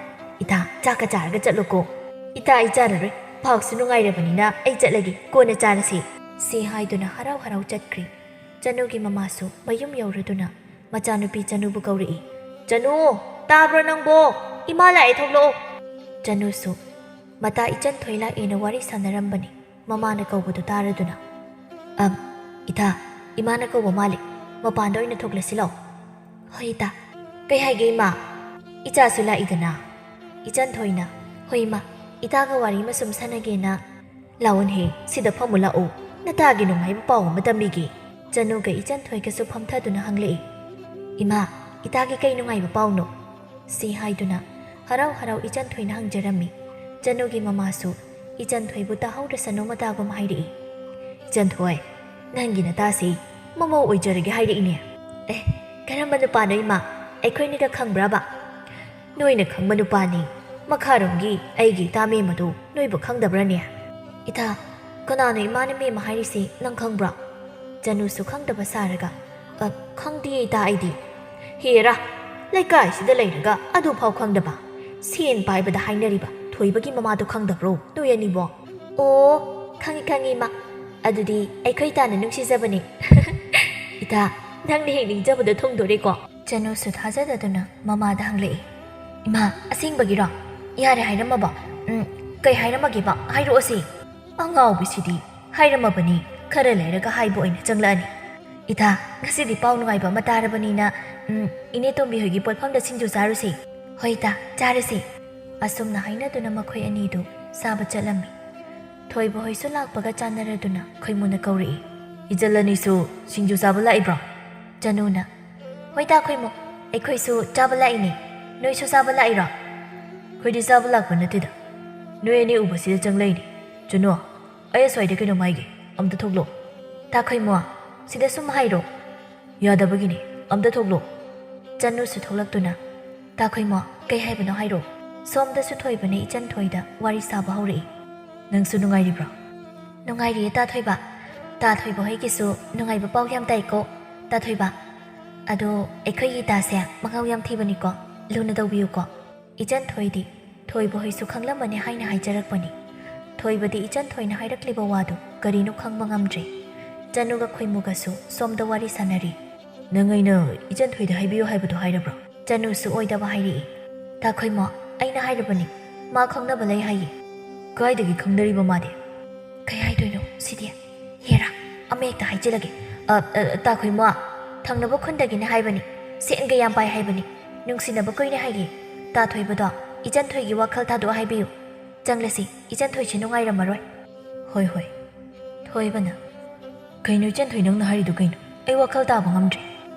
ꯏꯇꯥ, ꯆꯥꯛꯀ ꯆꯥꯔꯒ ꯆꯠꯂꯣꯀꯣ꯫ ꯏꯇꯥ, ꯑꯩ ꯆꯥꯔꯔꯣꯏ꯫ ꯄꯥꯎꯁꯨ ꯅꯨꯡꯉꯥꯏꯔꯕꯅꯤꯅ ꯑꯩ ꯆꯠꯂꯒꯦ꯫ ꯀꯣꯟꯅ ꯆꯥꯔꯁꯤ꯫ ꯁꯤ ꯍꯥꯏꯗꯨꯅ ꯍꯔꯥꯎ ꯍꯔꯥꯎ ꯆꯠꯈ꯭ꯔꯦ꯫ ꯆꯅꯨꯒꯤ ꯃꯃꯥꯁꯨ ꯃꯌꯨꯝ ꯌꯧꯔꯗꯨꯅ ꯃꯆꯥꯅꯨꯄꯤ ꯆꯅꯨꯕꯨ ꯀꯧꯔꯛꯏ꯫ "ꯆꯅꯨ, ꯇꯥꯕ꯭ꯔꯣ ꯅꯪꯕꯣ? ꯏꯃꯥ ꯂꯥꯛꯑꯦ, ꯊꯣꯛꯂꯛꯑꯣ꯫" ꯆꯅꯨꯁꯨ ꯃꯇꯥ ꯏꯆꯟ ꯊꯣꯏ ꯂꯥꯛꯑꯦꯅ ꯋꯥꯔꯤ ꯁꯥꯟꯅꯔꯝꯕꯅꯤ꯫ ꯃꯃꯥꯅ ꯀꯧꯕꯗꯨ ꯇꯥꯔꯗꯨꯅ, "ꯑꯝ, ꯏꯇꯥ, ꯏꯃꯥꯅ ꯀꯧꯕ ꯃꯥꯜꯂꯤ꯫ ꯃꯄꯥꯟꯗ ꯑꯣꯏꯅ ꯊꯣꯛꯂꯁꯤ ꯂꯥꯛꯑꯣ꯫" "ꯍꯣꯏ ꯏꯇꯥ꯫" "ꯀꯩ ꯍꯥꯏꯒꯦ ꯏꯃꯥ?" "ꯏꯆꯥꯁꯨ ꯂꯥꯛꯏꯗꯅ꯫" ꯏꯆꯟ ꯊꯣꯏꯅ, "ꯍꯣꯏ ꯏꯃꯥ, ꯏꯇꯥꯒ ꯋꯥꯔꯤ ꯑꯃ ꯁꯨꯝ ꯁꯥꯟꯅꯒꯦꯅ꯫ ꯂꯥꯛꯑꯣꯅꯦꯍꯦ, ꯁꯤꯗ ꯐꯝꯃꯨ ꯂꯥꯛꯑꯣ꯫ ꯅꯇꯥꯒꯤ ꯅꯨꯡꯉꯥꯏꯕ ꯄꯥꯎ ꯑꯃ ꯇꯝꯕꯤꯒꯦ꯫" ꯆꯅꯨꯒ ꯏꯆꯟ ꯊꯣꯏꯒꯁꯨ ꯐꯝꯊꯗꯨꯅ ꯍꯪꯂꯛꯏ꯫ "ꯏꯃꯥ, ꯏꯇꯥꯒꯤ ꯀꯩ ꯅꯨꯡꯉꯥꯏꯕ ꯄꯥꯎꯅꯣ?" ꯁꯤ ꯍꯥꯏꯗꯨꯅ ꯍꯔꯥꯎ ꯍꯔꯥꯎ ꯏꯆꯟ ꯊꯣꯏꯅ ꯍꯪꯖꯔꯝꯃꯤ꯫ ꯆꯅꯨꯒꯤ ꯃꯃꯥꯁꯨ ꯏꯆꯟ ꯊꯣꯏꯕꯨ ꯇꯥꯍꯧꯗ꯭ꯔꯁꯅꯨ ꯃꯇꯥꯒꯨꯝ ꯍꯥꯏꯔꯛꯏ꯫ "ꯏꯆꯟ ꯊꯣꯏ, ꯅꯪꯒꯤ ꯅꯇꯥꯁꯤ ꯃꯃꯧ ꯑꯣꯏꯖꯔꯒꯦ ꯍꯥꯏꯔꯛꯏꯅꯦ꯫" "ꯑꯦ, ꯀꯔꯝꯕ ꯅꯨꯄꯥꯅꯣ ꯏꯃꯥ? ꯑꯩꯈꯣꯏꯅꯤꯒ ꯈꯪꯕ꯭ꯔꯕ?" "ꯅꯣꯏꯅ ꯈꯪꯕ ꯅꯨꯄꯥꯅꯤ꯫ ꯃꯈꯥꯔꯣꯝꯒꯤ ꯑꯩꯒꯤ ꯏꯇꯥ ꯃꯦꯝ ꯑꯗꯨ ꯅꯣꯏꯕꯨ ꯈꯪꯗꯕ꯭ꯔꯅꯦ?" "ꯏꯇꯥ, ꯀꯅꯥꯅꯣ ꯏꯃꯥꯅ ꯃꯦꯝ ꯍꯥꯏꯔꯤꯁꯤ ꯅꯪ ꯈꯪꯕ꯭ꯔꯣ?" ꯆꯅꯨꯁꯨ ꯈꯪꯗꯕ ꯁꯥꯔꯒ, "ꯑ, ꯈꯪꯗꯤꯌꯦ ꯏꯇꯥ ꯑꯩꯗꯤ꯫" "ꯍꯦꯔꯥ, ꯂꯩꯀꯥꯏꯁꯤꯗ ꯂꯩꯔꯒ ꯑꯗꯨꯐꯥꯎ ꯈꯪꯗꯕ? ꯁꯦꯟ ꯄꯥꯏꯕꯗ ꯍꯥꯏꯅꯔꯤꯕ ꯊꯣꯏꯕꯒꯤ ꯃꯃꯥꯗꯣ ꯈꯪꯗꯕ꯭ꯔꯣ ꯅꯣꯏ ꯑꯅꯤꯕꯣ?" "ꯑꯣ, ꯈꯪꯉꯤ, ꯈꯪꯉꯤ ꯏꯃꯥ꯫ ꯑꯗꯨꯗꯤ ꯑꯩꯈꯣꯏ ꯏꯇꯥꯅ ꯅꯨꯡꯁꯤꯖꯕꯅꯦ꯫" "ꯏꯇꯥ, ꯅꯪꯅ ꯍꯦꯛ ꯅꯤꯡꯖꯕꯗꯣ ꯊꯨꯡꯗꯣꯔꯦꯀꯣ꯫" ꯆꯅꯨꯁꯨ ꯊꯥꯖꯗꯗꯨꯅ ꯃꯃꯥꯗ ꯍꯪꯂꯛꯏ꯫ "ꯏꯃꯥ, ꯑꯁꯦꯡꯕꯒꯤꯔꯣ? ꯌꯥꯔꯦ ꯍꯥꯏꯔꯝꯃꯕꯣ? ꯎꯝ, ꯀꯩ ꯍꯥꯏꯔꯝꯃꯒꯦꯕ? ꯍꯥꯏꯔꯛꯑꯣꯁꯦ꯫" "ꯑꯉꯥꯎꯕꯤꯁꯤꯗꯤ ꯍꯥꯏꯔꯝꯃꯕꯅꯤ꯫ ꯈꯔ ꯂꯩꯔꯒ ꯍꯥꯏꯕ ꯑꯣꯏꯅ ꯆꯪꯂꯛꯑꯅꯤ꯫ "ꯏꯇꯥ, ꯉꯁꯤꯗꯤ ꯄꯥꯎ ꯅꯨꯡꯉꯥꯏꯕ ꯑꯃ ꯇꯥꯔꯕꯅꯤꯅ, ꯎꯝ, ꯏꯅꯦ ꯇꯣꯝꯕꯤ ꯍꯣꯏꯒꯤ ꯄꯣꯠꯐꯝꯗ ꯁꯤꯡꯖꯨ ꯆꯥꯔꯨꯁꯦ꯫" "ꯍꯣꯏ ꯏꯇꯥ, ꯆꯥꯔꯨꯁꯦ꯫" ꯑꯁꯨꯝꯅ ꯍꯥꯏꯅꯗꯨꯅ ꯃꯈꯣꯏ ꯑꯅꯤꯗꯨ ꯆꯥꯕ ꯆꯠꯂꯝꯃꯤ꯫ ꯊꯣꯏꯕ ꯍꯣꯏꯁꯨ ꯂꯥꯛꯄꯒ ꯆꯥꯟꯅꯔꯗꯨꯅ ꯈꯣꯏꯃꯨꯅ ꯀꯧꯔꯛꯏ꯫ "ꯏꯆꯜ ꯑꯅꯤꯁꯨ ꯁꯤꯡꯖꯨ ꯆꯥꯕ ꯂꯥꯛꯏꯕ꯭ꯔꯣ?" ꯆꯅꯨꯅ, "ꯍꯣꯏ ꯇꯥ ꯈꯣꯏꯃꯨ, ꯑꯩꯈꯣꯏꯁꯨ ꯆꯥꯕ ꯂꯥꯛꯏꯅꯦ꯫ ꯅꯣꯏꯁꯨ ꯆꯥꯕ ꯂꯥꯛꯏꯔꯣ?" "ꯑꯩꯈꯣꯏꯗꯤ ꯆꯥꯕ ꯂꯥꯛꯄ ꯅꯠꯇꯦꯗ, ꯅꯣꯏ ꯑꯅꯤ ꯎꯕꯁꯤꯗ ꯆꯪꯂꯛꯏꯅꯦ꯫ ꯆꯅꯨ, ꯑꯩ ꯑꯁ꯭ꯋꯥꯏꯗ ꯀꯩꯅꯣꯝ ꯍꯥꯏꯒꯦ, ꯑꯝꯇ ꯊꯣꯛꯂꯛꯑꯣ꯫" "ꯇꯥ ꯈꯣꯏꯃꯨ, ꯁꯤꯗ ꯁꯨꯝ ꯍꯥꯏꯔꯣ꯫" "ꯌꯥꯗꯕꯒꯤꯅꯦ, ꯑꯝꯇ ꯊꯣꯛꯂꯛꯑꯣ꯫" ꯆꯅꯨꯁꯨ ꯊꯣꯛꯂꯛꯇꯨꯅ, "ꯇꯥ ꯈꯣꯏꯃꯨ, ꯀꯩ ꯍꯥꯏꯕꯅꯣ ꯍꯥꯏꯔꯣ꯫" ꯁꯣꯝꯗꯁꯨ ꯊꯣꯏꯕꯅ ꯏꯆꯟ ꯊꯣꯏꯗ ꯋꯥꯔꯤ ꯁꯥꯕ ꯍꯧꯔꯛꯏ꯫ "ꯅꯪꯁꯨ ꯅꯨꯡꯉꯥꯏꯔꯤꯕ꯭ꯔꯣ?" "ꯅꯨꯡꯉꯥꯏꯔꯤꯌꯦ ꯇꯥ ꯊꯣꯏꯕ꯫ ꯇꯥ ꯊꯣꯏꯕ ꯍꯣꯏꯒꯤꯁꯨ ꯅꯨꯡꯉꯥꯏꯕ ꯄꯥꯎ ꯌꯥꯝ ꯇꯥꯏꯀꯣ ꯇꯥ ꯊꯣꯏꯕ꯫ ꯑꯗꯣ ꯑꯩꯈꯣꯏꯒꯤ ꯏꯇꯥꯁꯦ ꯃꯉꯥꯎ ꯌꯥꯝ ꯊꯤꯕꯅꯤꯀꯣ, ꯂꯨꯅ ꯇꯧꯕꯤꯌꯨꯀꯣ꯫" ꯏꯆꯟ ꯊꯣꯏꯗꯤ ꯊꯣꯏꯕ ꯍꯣꯏꯁꯨ ꯈꯪꯂꯝꯃꯅꯤ ꯍꯥꯏꯅ ꯍꯥꯏꯖꯔꯛꯄꯅꯤ꯫ ꯊꯣꯏꯕꯗꯤ ꯏꯆꯟ ꯊꯣꯏꯅ ꯍꯥꯏꯔꯛꯂꯤꯕ ꯋꯥꯗꯨ ꯀꯔꯤꯅꯣ ꯈꯪꯕ ꯉꯝꯗ꯭ꯔꯦ꯫ ꯆꯅꯨꯒ ꯈꯣꯏꯃꯨꯒꯁꯨ ꯁꯣꯝꯗ ꯋꯥꯔꯤ ꯁꯥꯟꯅꯔꯤ꯫ "ꯅꯪ ꯑꯩꯅ ꯏꯆꯟ ꯊꯣꯏꯗ ꯍꯥꯏꯕꯤꯌꯨ ꯍꯥꯏꯕꯗꯣ ꯍꯥꯏꯔꯕ꯭ꯔꯣ?" ꯆꯅꯨꯁꯨ ꯑꯣꯏꯗꯕ ꯍꯥꯏꯔꯛꯏ꯫ "ꯇꯥ ꯈꯣꯏꯃꯨ, ꯑꯩꯅ ꯍꯥꯏꯔꯕꯅꯤ, ꯃꯥ ꯈꯪꯅꯕ ꯂꯩ ꯍꯥꯏꯌꯦ꯫" "ꯀꯥꯏꯗꯒꯤ ꯈꯪꯅꯔꯤꯕ ꯃꯥꯗꯤ?" "ꯀꯩ ꯍꯥꯏꯗꯣꯏꯅꯣ ꯁꯤꯗꯤ? ꯍꯦꯔꯥ, ꯑꯃ ꯍꯦꯛꯇ ꯍꯥꯏꯖꯤꯜꯂꯒꯦ꯫ ꯑ, ꯑ, ꯇꯥ ꯈꯣꯏꯃꯨ, ꯊꯪꯅꯕ ꯈꯨꯟꯗꯒꯤꯅꯦ ꯍꯥꯏꯕꯅꯤ, ꯁꯦꯟꯒ ꯌꯥꯝ ꯄꯥꯏ ꯍꯥꯏꯕꯅꯤ, ꯅꯨꯡꯁꯤꯅꯕ ꯀꯨꯏꯔꯦ ꯍꯥꯏꯌꯦ꯫ ꯇꯥ ꯊꯣꯏꯕꯗꯣ ꯏꯆꯟ ꯊꯣꯏꯒꯤ ꯋꯥꯈꯜ ꯊꯥꯗꯣꯛꯑꯣ ꯍꯥꯏꯕꯤꯌꯨ꯫ ꯆꯪꯂꯁꯤ, ꯏꯆꯟ ꯊꯣꯏꯁꯦ ꯅꯨꯡꯉꯥꯏꯔꯝꯃꯔꯣꯏ꯫" "ꯍꯣꯏ, ꯍꯣꯏ꯫" ꯊꯣꯏꯕꯅ, "ꯀꯩꯅꯣ ꯏꯆꯟ ꯊꯣꯏ, ꯅꯪꯅ ꯍꯥꯏꯔꯤꯗꯨ ꯀꯩꯅꯣ? ꯑꯩ ꯋꯥꯈꯜ ꯇꯥꯕ ꯉꯝꯗ꯭ꯔꯦ꯫"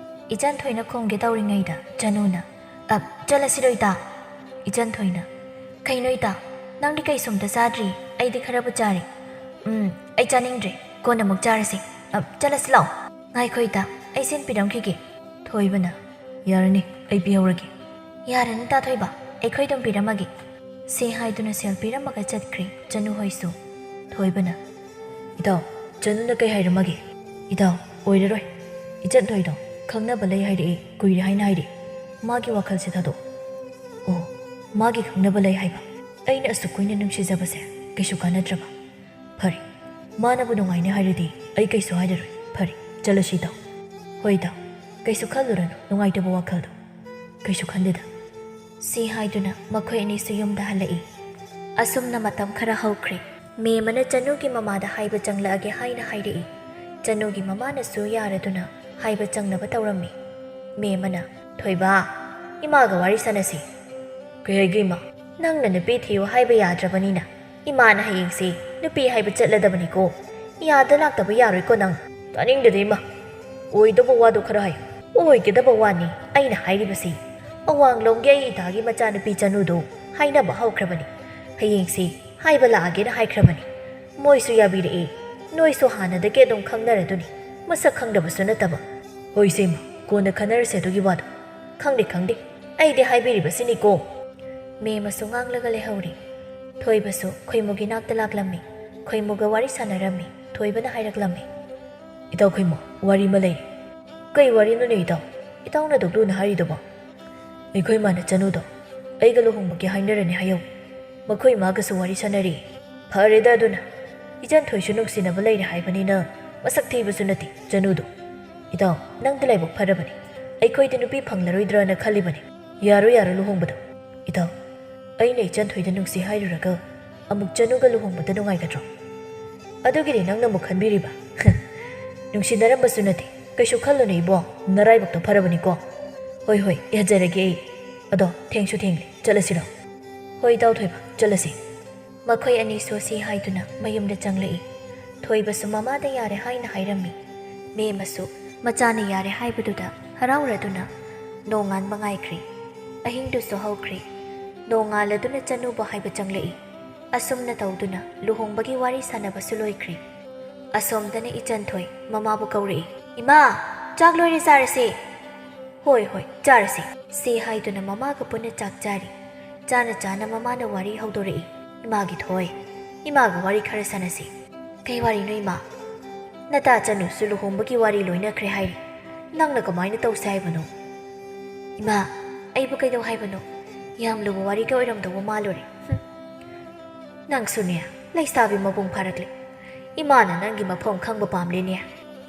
ꯏꯆꯟ ꯊꯣꯏꯅ ꯈꯨꯝꯒꯦ ꯇꯧꯔꯤꯉꯩꯗ ꯆꯅꯨꯅ, "ꯑ, ꯆꯠꯂꯁꯤꯔꯣ ꯏꯇꯥ?" ꯏꯆꯟ ꯊꯣꯏꯅ, "ꯀꯩꯅꯣ ꯏꯇꯥ, ꯅꯪꯗꯤ ꯀꯩꯁꯨꯝꯇ ꯆꯥꯗ꯭ꯔꯤ, ꯑꯩꯗꯤ ꯈꯔꯕꯨ ꯆꯥꯔꯦ꯫" "ꯎꯝ, ꯑꯩ ꯆꯥꯅꯤꯡꯗ꯭ꯔꯦ, ꯀꯣꯟꯅ ꯑꯃꯨꯛ ꯆꯥꯔꯁꯤ꯫ ꯑ, ꯆꯠꯂꯁꯤ ꯂꯥꯛꯑꯣ꯫" "ꯉꯥꯏꯈꯣ ꯏꯇꯥ, ꯑꯩ ꯁꯤꯟ ꯄꯤꯔꯝꯈꯤꯒꯦ꯫" ꯊꯣꯏꯕꯅ, "ꯌꯥꯔꯅꯤ, ꯑꯩ ꯄꯤꯍꯧꯔꯒꯦ꯫" "ꯌꯥꯔꯅꯤ ꯇꯥ ꯊꯣꯏꯕ, ꯑꯩꯈꯣꯏ ꯑꯗꯨꯝ ꯄꯤꯔꯝꯃꯒꯦ꯫" ꯁꯤ ꯍꯥꯏꯗꯨꯅ ꯁꯦꯜ ꯄꯤꯔꯝꯃꯒ ꯆꯠꯈ꯭ꯔꯦ ꯆꯅꯨ ꯍꯣꯏꯁꯨ꯫ ꯊꯣꯏꯕꯅ, "ꯏꯇꯥꯎ, ꯆꯅꯨꯅ ꯀꯩ ꯍꯥꯏꯔꯝꯃꯒꯦ?" "ꯏꯇꯥꯎ, ꯑꯣꯏꯔꯔꯣꯏ꯫ ꯏꯆꯟ ꯊꯣꯏꯗꯣ ꯈꯪꯅꯕ ꯂꯩ ꯍꯥꯏꯔꯛꯑꯦ, ꯀꯨꯏꯔꯦ ꯍꯥꯏꯅ ꯍꯥꯏꯔꯛꯑꯦ꯫ ꯃꯥꯒꯤ ꯋꯥꯈꯜꯁꯦ ꯊꯥꯗꯣꯛ꯫" "ꯑꯣ, ꯃꯥꯒꯤ ꯈꯪꯅꯕ ꯂꯩ ꯍꯥꯏꯕ? ꯑꯩꯅ ꯑꯁꯨꯛ ꯀꯨꯏꯅ ꯅꯨꯡꯁꯤꯖꯕꯁꯦ ꯀꯩꯁꯨ ꯀꯥꯟꯅꯗ꯭ꯔꯕ? ꯐꯔꯦ, ꯃꯥꯅꯕꯨ ꯅꯨꯡꯉꯥꯏꯅꯤ ꯍꯥꯏꯔꯗꯤ ꯑꯩ ꯀꯩꯁꯨ ꯍꯥꯏꯔꯔꯣꯏ꯫ ꯐꯔꯦ, ꯆꯠꯂꯁꯤ ꯏꯇꯥꯎ꯫" "ꯍꯣꯏ ꯏꯇꯥꯎ, ꯀꯩꯁꯨ ꯈꯜꯂꯨꯔꯅꯨ ꯅꯨꯡꯉꯥꯏꯇꯕ ꯋꯥꯈꯜꯗꯣ꯫ ꯀꯩꯁꯨ ꯈꯟꯗꯦꯗ꯫" ꯁꯤ ꯍꯥꯏꯗꯨꯅ ꯃꯈꯣꯏ ꯑꯅꯤꯁꯨ ꯌꯨꯝꯗ ꯍꯜꯂꯛꯏ꯫ ꯑꯁꯨꯝꯅ ꯃꯇꯝ ꯈꯔ ꯍꯧꯈ꯭ꯔꯦ꯫ ꯃꯦꯝꯃꯅ ꯆꯅꯨꯒꯤ ꯃꯃꯥꯗ ꯍꯥꯏꯕ ꯆꯪꯂꯛꯑꯒꯦ ꯍꯥꯏꯅ ꯍꯥꯏꯔꯛꯏ꯫ ꯆꯅꯨꯒꯤ ꯃꯃꯥꯅꯁꯨ ꯌꯥꯔꯗꯨꯅ ꯍꯥꯏꯕ ꯆꯪꯅꯕ ꯇꯧꯔꯝꯃꯤ꯫ ꯃꯦꯝꯃꯅ, "ꯊꯣꯏꯕ, ꯏꯃꯥꯒ ꯋꯥꯔꯤ ꯁꯥꯟꯅꯁꯤ꯫" "ꯀꯩ ꯍꯥꯏꯒꯦ ꯏꯃꯥ?" "ꯅꯪꯅ ꯅꯨꯄꯤ ꯊꯤꯌꯨ ꯍꯥꯏꯕ ꯌꯥꯗ꯭ꯔꯕꯅꯤꯅ ꯏꯃꯥꯅ ꯍꯌꯦꯡꯁꯦ ꯅꯨꯄꯤ ꯍꯥꯏꯕ ꯆꯠꯂꯗꯕꯅꯤꯀꯣ꯫ ꯌꯥꯗ ꯂꯥꯛꯇꯕ ꯌꯥꯔꯣꯏꯀꯣ ꯅꯪ꯫" "ꯇꯥꯅꯤꯡꯗꯦꯗ ꯏꯃꯥ, ꯑꯣꯏꯗꯕ ꯋꯥꯗꯣ ꯈꯔ ꯍꯥꯏꯌꯨ꯫" "ꯑꯣꯏꯒꯗꯕ ꯋꯥꯅꯤ ꯑꯩꯅ ꯍꯥꯏꯔꯤꯕꯁꯤ꯫ ꯑꯋꯥꯡꯂꯣꯝꯒꯤ ꯑꯩ ꯏꯇꯥꯒꯤ ꯃꯆꯥꯅꯨꯄꯤ ꯆꯅꯨꯗꯣ ꯍꯥꯏꯅꯕ ꯍꯧꯈ꯭ꯔꯕꯅꯤ꯫ ꯍꯌꯦꯡꯁꯦ ꯍꯥꯏꯕ ꯂꯥꯛꯑꯒꯦꯅ ꯍꯥꯏꯈ꯭ꯔꯕꯅꯤ꯫ ꯃꯣꯏꯁꯨ ꯌꯥꯕꯤꯔꯛꯑꯦ꯫ ꯅꯣꯏꯁꯨ ꯍꯥꯟꯅꯗꯒꯤ ꯑꯗꯨꯝ ꯈꯪꯅꯔꯗꯨꯅꯤ, ꯃꯁꯛ ꯈꯪꯗꯕꯁꯨ ꯅꯠꯇꯕ꯫" "ꯍꯣꯏ ꯏꯆꯦꯃ, ꯀꯣꯟꯅ ꯈꯟꯅꯔꯁꯦ ꯑꯗꯨꯒꯤ ꯋꯥꯗꯣ꯫" "ꯈꯪꯗꯦ, ꯈꯪꯗꯦ, ꯑꯩꯗꯤ ꯍꯥꯏꯕꯤꯔꯤꯕꯁꯤꯅꯤꯀꯣ꯫" ꯃꯦꯝꯃꯁꯨ ꯉꯥꯡꯂꯒ ꯂꯩꯍꯧꯔꯤ꯫ ꯊꯣꯏꯕꯁꯨ ꯈꯣꯏꯃꯨꯒꯤ ꯅꯥꯛꯇ ꯂꯥꯛꯂꯝꯃꯤ꯫ ꯈꯣꯏꯃꯨꯒ ꯋꯥꯔꯤ ꯁꯥꯟꯅꯔꯝꯃꯤ꯫ ꯊꯣꯏꯕꯅ ꯍꯥꯏꯔꯛꯂꯝꯃꯤ, "ꯏꯇꯥꯎ ꯈꯣꯏꯃꯨ, ꯋꯥꯔꯤ ꯑꯃ ꯂꯩꯔꯦ꯫" "ꯀꯩ ꯋꯥꯔꯤꯅꯣꯅꯦ ꯏꯇꯥꯎ? ꯏꯇꯥꯎꯅ ꯑꯗꯨꯛ ꯂꯨꯅ ꯍꯥꯏꯔꯤꯗꯨꯕꯣ?" "ꯑꯩꯈꯣꯏ ꯃꯥꯅ ꯆꯅꯨꯗꯣ ꯑꯩꯒ ꯂꯨꯍꯣꯡꯕꯒꯤ ꯍꯥꯏꯅꯔꯅꯤ ꯍꯥꯏꯍꯧ꯫ ꯃꯈꯣꯏ ꯏꯃꯥꯒꯁꯨ ꯋꯥꯔꯤ ꯁꯥꯟꯅꯔꯤ꯫" "ꯐꯔꯦꯗ ꯑꯗꯨꯅ꯫ ꯏꯆꯟ ꯊꯣꯏꯁꯨ ꯅꯨꯡꯁꯤꯅꯕ ꯂꯩꯔꯦ ꯍꯥꯏꯕꯅꯤꯅ ꯃꯁꯛ ꯊꯤꯕꯁꯨ ꯅꯠꯇꯦ ꯆꯅꯨꯗꯣ꯫ ꯏꯇꯥꯎ, ꯅꯪꯗꯤ ꯂꯥꯏꯕꯛ ꯐꯔꯕꯅꯤ꯫ ꯑꯩꯈꯣꯏꯗꯤ ꯅꯨꯄꯤ ꯐꯪꯂꯔꯣꯏꯗ꯭ꯔꯅ ꯈꯜꯂꯤꯕꯅꯤ꯫ ꯌꯥꯔꯣꯏ, ꯌꯥꯔꯣꯏ ꯂꯨꯍꯣꯡꯕꯗꯣ꯫ ꯏꯇꯥꯎ, ꯑꯩꯅ ꯏꯆꯟ ꯊꯣꯏꯗ ꯅꯨꯡꯁꯤ ꯍꯥꯏꯔꯨꯔꯒ ꯑꯃꯨꯛ ꯆꯅꯨꯒ ꯂꯨꯍꯣꯡꯕꯗ ꯅꯨꯡꯉꯥꯏꯒꯗ꯭ꯔꯣ?" "ꯑꯗꯨꯒꯤꯗꯤ ꯅꯪꯅ ꯑꯃꯨꯛ ꯈꯟꯕꯤꯔꯤꯕ?" "ꯅꯨꯡꯁꯤꯅꯔꯝꯕꯁꯨ ꯅꯠꯇꯦ꯫ ꯀꯩꯁꯨ ꯈꯜꯂꯨꯅꯨ ꯏꯕꯣ, ꯅꯔꯥꯏꯕꯛꯇꯣ ꯐꯔꯕꯅꯤꯀꯣ꯫" "ꯍꯣꯏ, ꯍꯣꯏ, ꯌꯥꯖꯔꯒꯦ ꯑꯩ꯫ ꯑꯗꯣ ꯊꯦꯡꯁꯨ ꯊꯦꯡꯂꯦ, ꯆꯠꯂꯁꯤꯔꯣ?" "ꯍꯣꯏ ꯏꯇꯥꯎ ꯊꯣꯏꯕ, ꯆꯠꯂꯁꯤ꯫" ꯃꯈꯣꯏ ꯑꯅꯤꯁꯨ ꯁꯤ ꯍꯥꯏꯗꯨꯅ ꯃꯌꯨꯝꯗ ꯆꯪꯂꯛꯏ꯫ ꯊꯣꯏꯕꯁꯨ ꯃꯃꯥꯗ ꯌꯥꯔꯦ ꯍꯥꯏꯅ ꯍꯥꯏꯔꯝꯃꯤ꯫ ꯃꯦꯝꯃꯁꯨ ꯃꯆꯥꯅ ꯌꯥꯔꯦ ꯍꯥꯏꯕꯗꯨꯗ ꯍꯔꯥꯎꯔꯗꯨꯅ ꯅꯣꯡꯉꯥꯟꯕ ꯉꯥꯏꯈ꯭ꯔꯤ꯫ ꯑꯍꯤꯡꯗꯨꯁꯨ ꯍꯧꯈ꯭ꯔꯤ꯫ ꯅꯣꯡꯉꯥꯜꯂꯗꯨꯅ ꯆꯅꯨꯕꯨ ꯍꯥꯏꯕ ꯆꯪꯂꯛꯏ꯫ ꯑꯁꯨꯝꯅ ꯇꯧꯗꯨꯅ ꯂꯨꯍꯣꯡꯕꯒꯤ ꯋꯥꯔꯤ ꯁꯥꯟꯅꯕꯁꯨ ꯂꯣꯏꯈ꯭ꯔꯤ꯫ ꯑꯁꯣꯝꯗꯅ ꯏꯆꯟꯊꯣꯏ ꯃꯃꯥꯕꯨ ꯀꯧꯔꯛꯏ꯫ "ꯏꯃꯥ, ꯆꯥꯛ ꯂꯣꯏꯔꯦ, ꯆꯥꯔꯁꯦ꯫" "ꯍꯣꯏ, ꯍꯣꯏ, ꯆꯥꯔꯁꯦ꯫" ꯁꯤ ꯍꯥꯏꯗꯨꯅ ꯃꯃꯥꯒ ꯄꯨꯟꯅ ꯆꯥꯛ ꯆꯥꯔꯤ꯫ ꯆꯥꯅ ꯆꯥꯅ ꯃꯃꯥꯅ ꯋꯥꯔꯤ ꯍꯧꯗꯣꯔꯛꯏ꯫ "ꯏꯃꯥꯒꯤ ꯊꯣꯏ, ꯏꯃꯥꯒ ꯋꯥꯔꯤ ꯈꯔ ꯁꯥꯟꯅꯁꯤ꯫" "ꯀꯩ ꯋꯥꯔꯤꯅꯣ ꯏꯃꯥ?" "ꯅꯇꯥ ꯆꯅꯨꯁꯨ ꯂꯨꯍꯣꯡꯕꯒꯤ ꯋꯥꯔꯤ ꯂꯣꯏꯅꯈ꯭ꯔꯦ ꯍꯥꯏꯔꯤ꯫ ꯅꯪꯅ ꯀꯃꯥꯏꯅ ꯇꯧꯁꯦ ꯍꯥꯏꯕꯅꯣ?" "ꯏꯃꯥ, ꯑꯩꯕꯨ ꯀꯩꯗꯧ ꯍꯥꯏꯕꯅꯣ? ꯌꯥꯝ ꯂꯨꯕ ꯋꯥꯔꯤꯒ ꯑꯣꯏꯔꯝꯗꯧꯕ ꯃꯥꯜꯂꯨꯔꯦ꯫" "ꯍꯨꯝ꯫ ꯅꯪꯁꯨꯅꯦ, ꯂꯩꯁꯥꯕꯤ ꯃꯄꯨꯡ ꯐꯥꯔꯛꯂꯦ꯫ ꯏꯃꯥꯅ ꯅꯪꯒꯤ ꯃꯐꯝ ꯈꯪꯕ ꯄꯥꯝꯂꯦꯅꯦ꯫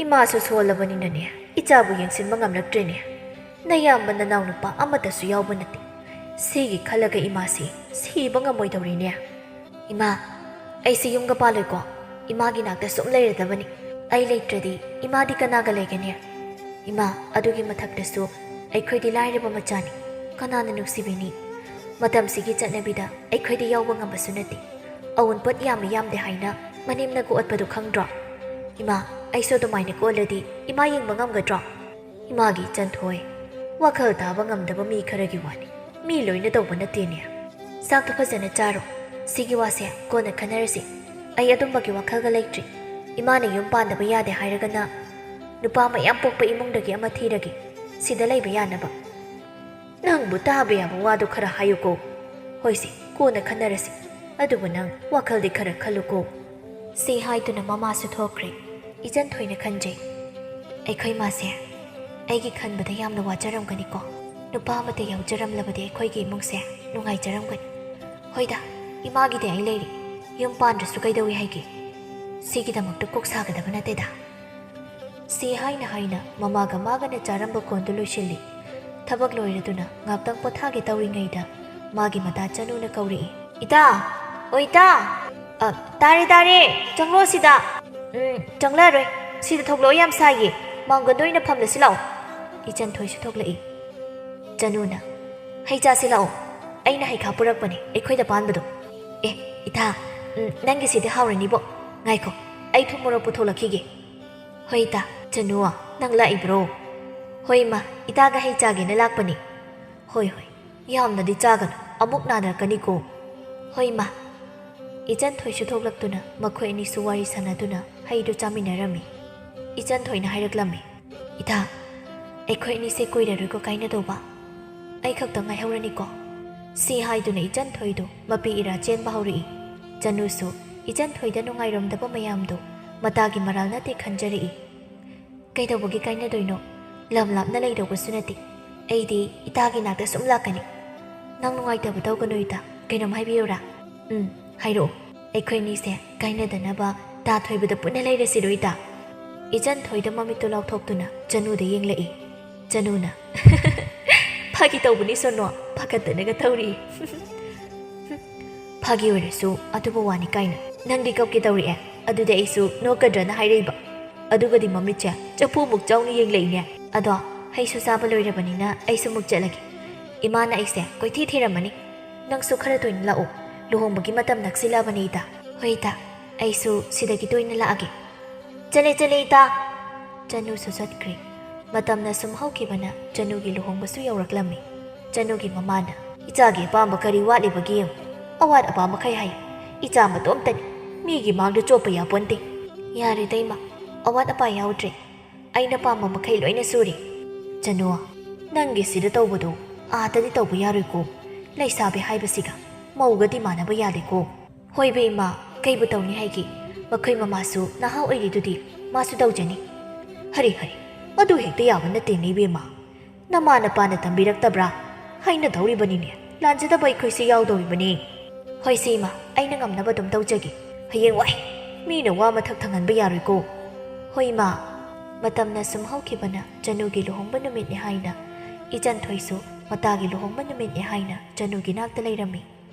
ꯏꯃꯥꯁꯨ ꯁꯣꯜꯂꯕꯅꯤꯅꯅꯦ, ꯏꯆꯥꯕꯨ ꯌꯦꯡꯁꯤꯟꯕ ꯉꯝꯂꯛꯇ꯭ꯔꯦꯅꯦ꯫ ꯅꯌꯥꯝꯕ ꯅꯅꯥꯎꯅꯨꯄꯥ ꯑꯃꯠꯇꯁꯨ ꯌꯥꯎꯕ ꯅꯠꯇꯦ꯫ ꯁꯤꯒꯤ ꯈꯜꯂꯒ ꯏꯃꯥꯁꯤ ꯁꯤꯕ ꯉꯝꯃꯣꯏꯗꯧꯔꯤꯅꯦ꯫" "ꯏꯃꯥ, ꯑꯩꯁꯦ ꯌꯨꯝꯒ ꯄꯥꯜꯂꯣꯏꯀꯣ꯫ ꯏꯃꯥꯒꯤ ꯅꯥꯛꯇ ꯁꯨꯝ ꯂꯩꯔꯗꯕꯅꯤ꯫ ꯑꯩ ꯂꯩꯇ꯭ꯔꯗꯤ ꯏꯃꯥꯗꯤ ꯀꯅꯥꯒ ꯂꯩꯒꯅꯤ? ꯏꯃꯥ, ꯑꯗꯨꯒꯤ ꯃꯊꯛꯇꯁꯨ ꯑꯩꯈꯣꯏꯗꯤ ꯂꯥꯏꯔꯕ ꯃꯆꯥꯅꯤ꯫ ꯀꯅꯥꯅ ꯅꯨꯡꯁꯤꯕꯤꯅꯤ? ꯃꯇꯝꯁꯤꯒꯤ ꯆꯠꯅꯕꯤꯗ ꯑꯩꯈꯣꯏꯗꯤ ꯌꯥꯎꯕ ꯉꯝꯕꯁꯨ ꯅꯠꯇꯦ꯫ ꯑꯋꯨꯟꯄꯣꯠ ꯌꯥꯝꯃꯤ ꯌꯥꯝꯗꯦ ꯍꯥꯏꯅ ꯃꯅꯦꯝꯅ ꯀꯣꯛꯑꯠꯄꯗꯨ ꯈꯪꯗ꯭ꯔꯣ? ꯏꯃꯥ, ꯑꯩꯁꯨ ꯑꯗꯨꯃꯥꯏꯅ ꯀꯣꯛꯑꯜꯂꯗꯤ ꯏꯃꯥ ꯌꯦꯡꯕ ꯉꯝꯒꯗ꯭ꯔꯣ? ꯏꯃꯥꯒꯤ ꯏꯆꯟ ꯊꯣꯏ, ꯋꯥꯈꯜ ꯇꯥꯕ ꯉꯝꯗꯕ ꯃꯤ ꯈꯔꯒꯤ ꯋꯥꯅꯤ꯫ ꯃꯤ ꯂꯣꯏꯅ ꯇꯧꯕ ꯅꯠꯇꯦꯅꯦ꯫ ꯆꯥꯛꯇꯣ ꯐꯖꯅ ꯆꯥꯔꯣ꯫ ꯁꯤꯒꯤ ꯋꯥꯁꯦ ꯀꯣꯟꯅ ꯈꯟꯅꯔꯁꯤ꯫ ꯑꯩ ꯑꯗꯨꯝꯕꯒꯤ ꯋꯥꯈꯜꯒ ꯂꯩꯇ꯭ꯔꯤ꯫ ꯏꯃꯥꯅ ꯌꯨꯝ ꯄꯥꯟꯗꯕ ꯌꯥꯗꯦ ꯍꯥꯏꯔꯒꯅ ꯅꯨꯄꯥ ꯃꯌꯥꯝ ꯄꯣꯛꯄ ꯏꯃꯨꯡꯗꯒꯤ ꯑꯃ ꯊꯤꯔꯒꯦ, ꯁꯤꯗ ꯂꯩꯕ ꯌꯥꯅꯕ꯫ ꯅꯪꯕꯨ ꯇꯥꯕ ꯌꯥꯕ ꯋꯥꯗꯣ ꯈꯔ ꯍꯥꯏꯌꯨꯀꯣ꯫ ꯍꯣꯏꯁꯦ, ꯀꯣꯟꯅ ꯈꯟꯅꯔꯁꯤ꯫ ꯑꯗꯨꯕꯨ ꯅꯪ ꯋꯥꯈꯜꯗꯤ ꯈꯔ ꯈꯜꯂꯨꯀꯣ꯫ ꯁꯤ ꯍꯥꯏꯗꯨꯅ ꯃꯃꯥꯁꯨ ꯊꯣꯛꯈ꯭ꯔꯦ꯫ ꯏꯆꯟ ꯊꯣꯏꯅ ꯈꯟꯖꯩ, ꯑꯩꯈꯣꯏ ꯃꯥꯁꯦ ꯑꯩꯒꯤ ꯈꯟꯕꯗ ꯌꯥꯝꯅ ꯋꯥꯖꯔꯝꯒꯅꯤꯀꯣ꯫ ꯅꯨꯄꯥ ꯑꯃꯠꯇ ꯌꯥꯎꯖꯔꯝꯂꯕꯗꯤ ꯑꯩꯈꯣꯏꯒꯤ ꯏꯃꯨꯡꯁꯦ ꯅꯨꯡꯉꯥꯏꯖꯔꯝꯒꯅꯤ꯫ ꯍꯣꯏꯗ, ꯏꯃꯥꯒꯤꯗꯤ ꯑꯩ ꯂꯩꯔꯤ꯫ ꯌꯨꯝ ꯄꯥꯟꯗ꯭ꯔꯁꯨ ꯀꯩꯗꯧꯏ ꯍꯥꯏꯒꯦ? ꯁꯤꯒꯤꯗꯃꯛꯇ ꯀꯣꯛ ꯁꯥꯒꯗꯕ ꯅꯠꯇꯦꯗ꯫ ꯁꯤ ꯍꯥꯏꯅ ꯍꯥꯏꯅ ꯃꯃꯥꯒ ꯃꯥꯒꯅ ꯆꯥꯔꯝꯕ ꯀꯣꯟꯗꯨ ꯂꯣꯏꯁꯤꯜꯂꯤ꯫ ꯊꯕꯛ ꯂꯣꯏꯔꯗꯨꯅ ꯉꯥꯛꯇꯪ ꯄꯣꯊꯥꯒꯦ ꯇꯧꯔꯤꯉꯩꯗ ꯃꯥꯒꯤ ꯃꯇꯥ ꯆꯅꯨꯅ ꯀꯧꯔꯛꯏ꯫ "ꯏꯇꯥ! ꯑꯣ ꯏꯇꯥ!" "ꯑ, ꯇꯥꯔꯦ, ꯇꯥꯔꯦ꯫ ꯆꯪꯂꯣ ꯁꯤꯗ꯫" "ꯎꯝ, ꯆꯪꯂꯔꯣꯏ꯫ ꯁꯤꯗ ꯊꯣꯛꯂꯛꯑꯣ, ꯌꯥꯝ ꯁꯥꯏꯌꯦ꯫ ꯃꯥꯡꯒꯣꯟꯗ ꯑꯣꯏꯅ ꯐꯝꯂꯁꯤ ꯂꯥꯛꯑꯣ꯫" ꯏꯆꯟ ꯊꯣꯏꯁꯨ ꯊꯣꯛꯂꯛꯏ꯫ ꯆꯅꯨꯅ, "ꯍꯩ ꯆꯥꯁꯤ ꯂꯥꯛꯑꯣ꯫ ꯑꯩꯅ ꯍꯩꯈꯥ ꯄꯨꯔꯛꯄꯅꯦ, ꯑꯩꯈꯣꯏꯗ ꯄꯥꯟꯕꯗꯣ꯫ ꯑꯦ, ꯏꯇꯥ, ꯎꯝ, ꯅꯪꯒꯤꯁꯤꯗꯤ ꯍꯥꯎꯔꯅꯤꯕꯣ꯫ ꯉꯥꯏꯈꯣ, ꯑꯩ ꯊꯨꯝ ꯃꯣꯔꯣꯛ ꯄꯨꯊꯣꯛꯂꯛꯈꯤꯒꯦ꯫" "ꯍꯣꯏ ꯏꯇꯥ꯫" "ꯆꯅꯨ, ꯅꯪ ꯂꯥꯛꯏꯕ꯭ꯔꯣ?" "ꯍꯣꯏ ꯏꯃꯥ, ꯏꯇꯥꯒ ꯍꯩ ꯆꯥꯒꯦꯅ ꯂꯥꯛꯄꯅꯤ꯫" "ꯍꯣꯏ, ꯍꯣꯏ, ꯌꯥꯝꯅꯗꯤ ꯆꯥꯒꯅꯨ, ꯑꯃꯨꯛ ꯅꯥꯅꯔꯛꯀꯅꯤꯀꯣ꯫" "ꯍꯣꯏ ꯏꯃꯥ꯫" ꯏꯆꯟ ꯊꯣꯏꯁꯨ ꯊꯣꯛꯂꯛꯇꯨꯅ ꯃꯈꯣꯏ ꯑꯅꯤꯁꯨ ꯋꯥꯔꯤ ꯁꯥꯟꯅꯗꯨꯅ ꯍꯩꯗꯨ ꯆꯥꯃꯤꯟꯅꯔꯝꯃꯤ꯫ ꯏꯆꯟ ꯊꯣꯏꯅ ꯍꯥꯏꯔꯛꯂꯝꯃꯤ, "ꯏꯇꯥ, ꯑꯩꯈꯣꯏ ꯑꯅꯤꯁꯦ ꯀꯨꯏꯔꯔꯣꯏꯀꯣ ꯀꯥꯏꯅꯗꯧꯕ꯫ ꯑꯩ ꯈꯛꯇ ꯉꯥꯏꯍꯧꯔꯅꯤꯀꯣ꯫" ꯁꯤ ꯍꯥꯏꯗꯨꯅ ꯏꯆꯟ ꯊꯣꯏꯗꯨ ꯃꯄꯤ ꯏꯔꯥ ꯆꯦꯟꯕ ꯍꯧꯔꯛꯏ꯫ ꯆꯅꯨꯁꯨ ꯏꯆꯟ ꯊꯣꯏꯗ ꯅꯨꯡꯉꯥꯏꯔꯝꯗꯕ ꯃꯌꯥꯝꯗꯨ ꯃꯇꯥꯒꯤ ꯃꯔꯥꯜ ꯅꯠꯇꯦ ꯈꯟꯖꯔꯛꯏ꯫ "ꯀꯩꯗꯧꯕꯒꯤ ꯀꯥꯏꯅꯗꯣꯏꯅꯣ? ꯂꯝ ꯂꯥꯞꯅ ꯂꯩꯗꯧꯕꯁꯨ ꯅꯠꯇꯦ꯫ ꯑꯩꯗꯤ ꯏꯇꯥꯒꯤ ꯅꯥꯛꯇ ꯁꯨꯝ ꯂꯥꯛꯀꯅꯤ꯫ ꯅꯪ ꯅꯨꯡꯉꯥꯏꯇꯕ ꯇꯧꯒꯅꯨ ꯏꯇꯥ꯫ ꯀꯩꯅꯣꯝ ꯍꯥꯏꯕꯤꯌꯨꯔꯥ?" "ꯎꯝ, ꯍꯥꯏꯔꯛꯑꯣ꯫" "ꯑꯩꯈꯣꯏꯅꯤꯁꯦ ꯀꯥꯏꯅꯗꯅꯕ ꯇꯥ ꯊꯣꯏꯕꯗ ꯄꯨꯟꯅ ꯂꯩꯔꯁꯤꯔꯣ ꯏꯇꯥ?" ꯏꯆꯟ ꯊꯣꯏꯗ ꯃꯃꯤꯠꯇꯨ ꯂꯥꯎꯊꯣꯛꯇꯨꯅ ꯆꯅꯨꯗ ꯌꯦꯡꯂꯛꯏ꯫ ꯆꯅꯨꯅ, "ꯐꯥꯒꯤ ꯇꯧꯕꯅꯤ ꯁꯣꯅꯣ, ꯐꯥꯒꯠꯇꯅꯒ ꯇꯧꯔꯤ꯫" "ꯐꯥꯒꯤ ꯑꯣꯏꯔꯁꯨ ꯑꯗꯨꯕꯨ ꯋꯥꯅꯤ ꯀꯥꯏꯅ꯫ "ꯅꯪꯗꯤ ꯀꯞꯀꯦ ꯇꯧꯔꯛꯑꯦ, ꯑꯗꯨꯗꯤ ꯑꯩꯁꯨ ꯅꯣꯛꯀꯗ꯭ꯔꯅ ꯍꯥꯏꯔꯛꯏꯕ꯫ ꯑꯗꯨꯒꯗꯤ ꯃꯃꯤꯠꯁꯦ ꯆꯐꯨꯃꯨꯛ ꯆꯥꯎꯅ ꯌꯦꯡꯂꯛꯏꯅꯦ꯫ ꯑꯗꯣ ꯍꯩꯁꯨ ꯆꯥꯕ ꯂꯣꯏꯔꯕꯅꯤꯅ ꯑꯩꯁꯨ ꯑꯃꯨꯛ ꯆꯠꯂꯒꯦ꯫ ꯏꯃꯥꯅ ꯑꯩꯁꯦ ꯀꯣꯏꯊꯤ ꯊꯤꯔꯝꯃꯅꯤ꯫ ꯅꯪꯁꯨ ꯈꯔ ꯇꯣꯏꯅ ꯂꯥꯛꯑꯣ, ꯂꯨꯍꯣꯡꯕꯒꯤ ꯃꯇꯝ ꯅꯛꯁꯤꯜꯂꯛꯑꯕꯅꯤ ꯏꯇꯥ꯫" "ꯍꯣꯏ ꯏꯇꯥ, ꯑꯩꯁꯨ ꯁꯤꯗꯒꯤ ꯇꯣꯏꯅ ꯂꯥꯛꯑꯒꯦ꯫" "ꯆꯠꯂꯦ, ꯆꯠꯂꯦ ꯏꯇꯥ꯫" ꯆꯅꯨꯁꯨ ꯆꯠꯈ꯭ꯔꯦ꯫ ꯃꯇꯝꯅ ꯁꯨꯝ ꯍꯧꯈꯤꯕꯅ ꯆꯅꯨꯒꯤ ꯂꯨꯍꯣꯡꯕꯁꯨ ꯌꯧꯔꯛꯂꯝꯃꯤ꯫ ꯆꯅꯨꯒꯤ ꯃꯃꯥꯅ, "ꯏꯆꯥꯒꯤ ꯑꯄꯥꯝꯕ ꯀꯔꯤ ꯋꯥꯠꯂꯤꯕꯒꯦ ꯌꯦꯡꯉꯨ꯫ ꯑꯋꯥꯠ ꯑꯄꯥ ꯃꯈꯩ ꯍꯥꯏꯌꯨ꯫ ꯏꯆꯥ ꯃꯇꯣꯝꯇꯅꯤ꯫ ꯃꯤꯒꯤ ꯃꯥꯡꯗ ꯆꯣꯞꯄ ꯌꯥꯄꯣꯟꯇꯦ꯫" "ꯌꯥꯔꯦꯗ ꯏꯃꯥ, ꯑꯋꯥꯠ ꯑꯄꯥ ꯌꯥꯎꯗ꯭ꯔꯦ꯫ ꯑꯩꯅ ꯄꯥꯝꯕ ꯃꯈꯩ ꯂꯣꯏꯅ ꯁꯨꯔꯦ꯫" "ꯆꯅꯨ, ꯅꯪꯒꯤ ꯁꯤꯗ ꯇꯧꯕꯗꯣ ꯑꯥꯗꯗꯤ ꯇꯧꯕ ꯌꯥꯔꯣꯏꯀꯣ꯫ ꯂꯩꯁꯥꯕꯤ ꯍꯥꯏꯕꯁꯤꯒ ꯃꯧꯒꯗꯤ ꯃꯥꯟꯅꯕ ꯌꯥꯗꯦꯀꯣ꯫" "ꯍꯣꯏ ꯏꯕꯦꯝꯃ, ꯀꯩꯕꯨ ꯇꯧꯅꯤ ꯍꯥꯏꯒꯦ? ꯃꯈꯣꯏ ꯃꯃꯥꯁꯨ ꯅꯍꯥ ꯑꯣꯏꯔꯤꯗꯨꯗꯤ, ꯃꯥꯁꯨ ꯇꯧꯖꯅꯤ꯫" "ꯍꯔꯦ ꯍꯔꯦ, ꯑꯗꯨ ꯍꯦꯛꯇ ꯌꯥꯕ ꯅꯠꯇꯦꯅꯦ ꯏꯕꯦꯝꯃ꯫ ꯅꯃꯥ ꯅꯄꯥꯅ ꯇꯝꯕꯤꯔꯛꯇꯕ꯭ꯔꯥ? ꯍꯥꯏꯅꯗꯧꯔꯤꯕꯅꯤꯅꯦ, ꯂꯥꯟꯖꯗꯕ ꯑꯩꯈꯣꯏꯁꯦ ꯌꯥꯎꯗꯧꯔꯤꯕꯅꯤ꯫" "ꯍꯣꯏꯁꯦ ꯏꯃꯥ, ꯑꯩꯅ ꯉꯝꯅꯕ ꯑꯗꯨꯝ ꯇꯧꯖꯒꯦ꯫ ꯍꯌꯦꯡ ꯋꯥꯏ ꯃꯤꯅ ꯋꯥ ꯃꯊꯛ ꯊꯪꯍꯟꯕ ꯌꯥꯔꯣꯏꯀꯣ꯫" "ꯍꯣꯏ ꯏꯃꯥ꯫" ꯃꯇꯝꯅ ꯁꯨꯝ ꯍꯧꯈꯤꯕꯅ ꯆꯅꯨꯒꯤ ꯂꯨꯍꯣꯡꯕ ꯅꯨꯃꯤꯠꯅꯤ ꯍꯥꯏꯅ ꯏꯆꯟꯊꯣꯏꯁꯨ ꯃꯇꯥꯒꯤ ꯂꯨꯍꯣꯡꯕ ꯅꯨꯃꯤꯠꯅꯤ ꯍꯥꯏꯅ ꯆꯅꯨꯒꯤ ꯅꯥꯛꯇ ꯂꯩꯔꯝꯃꯤ꯫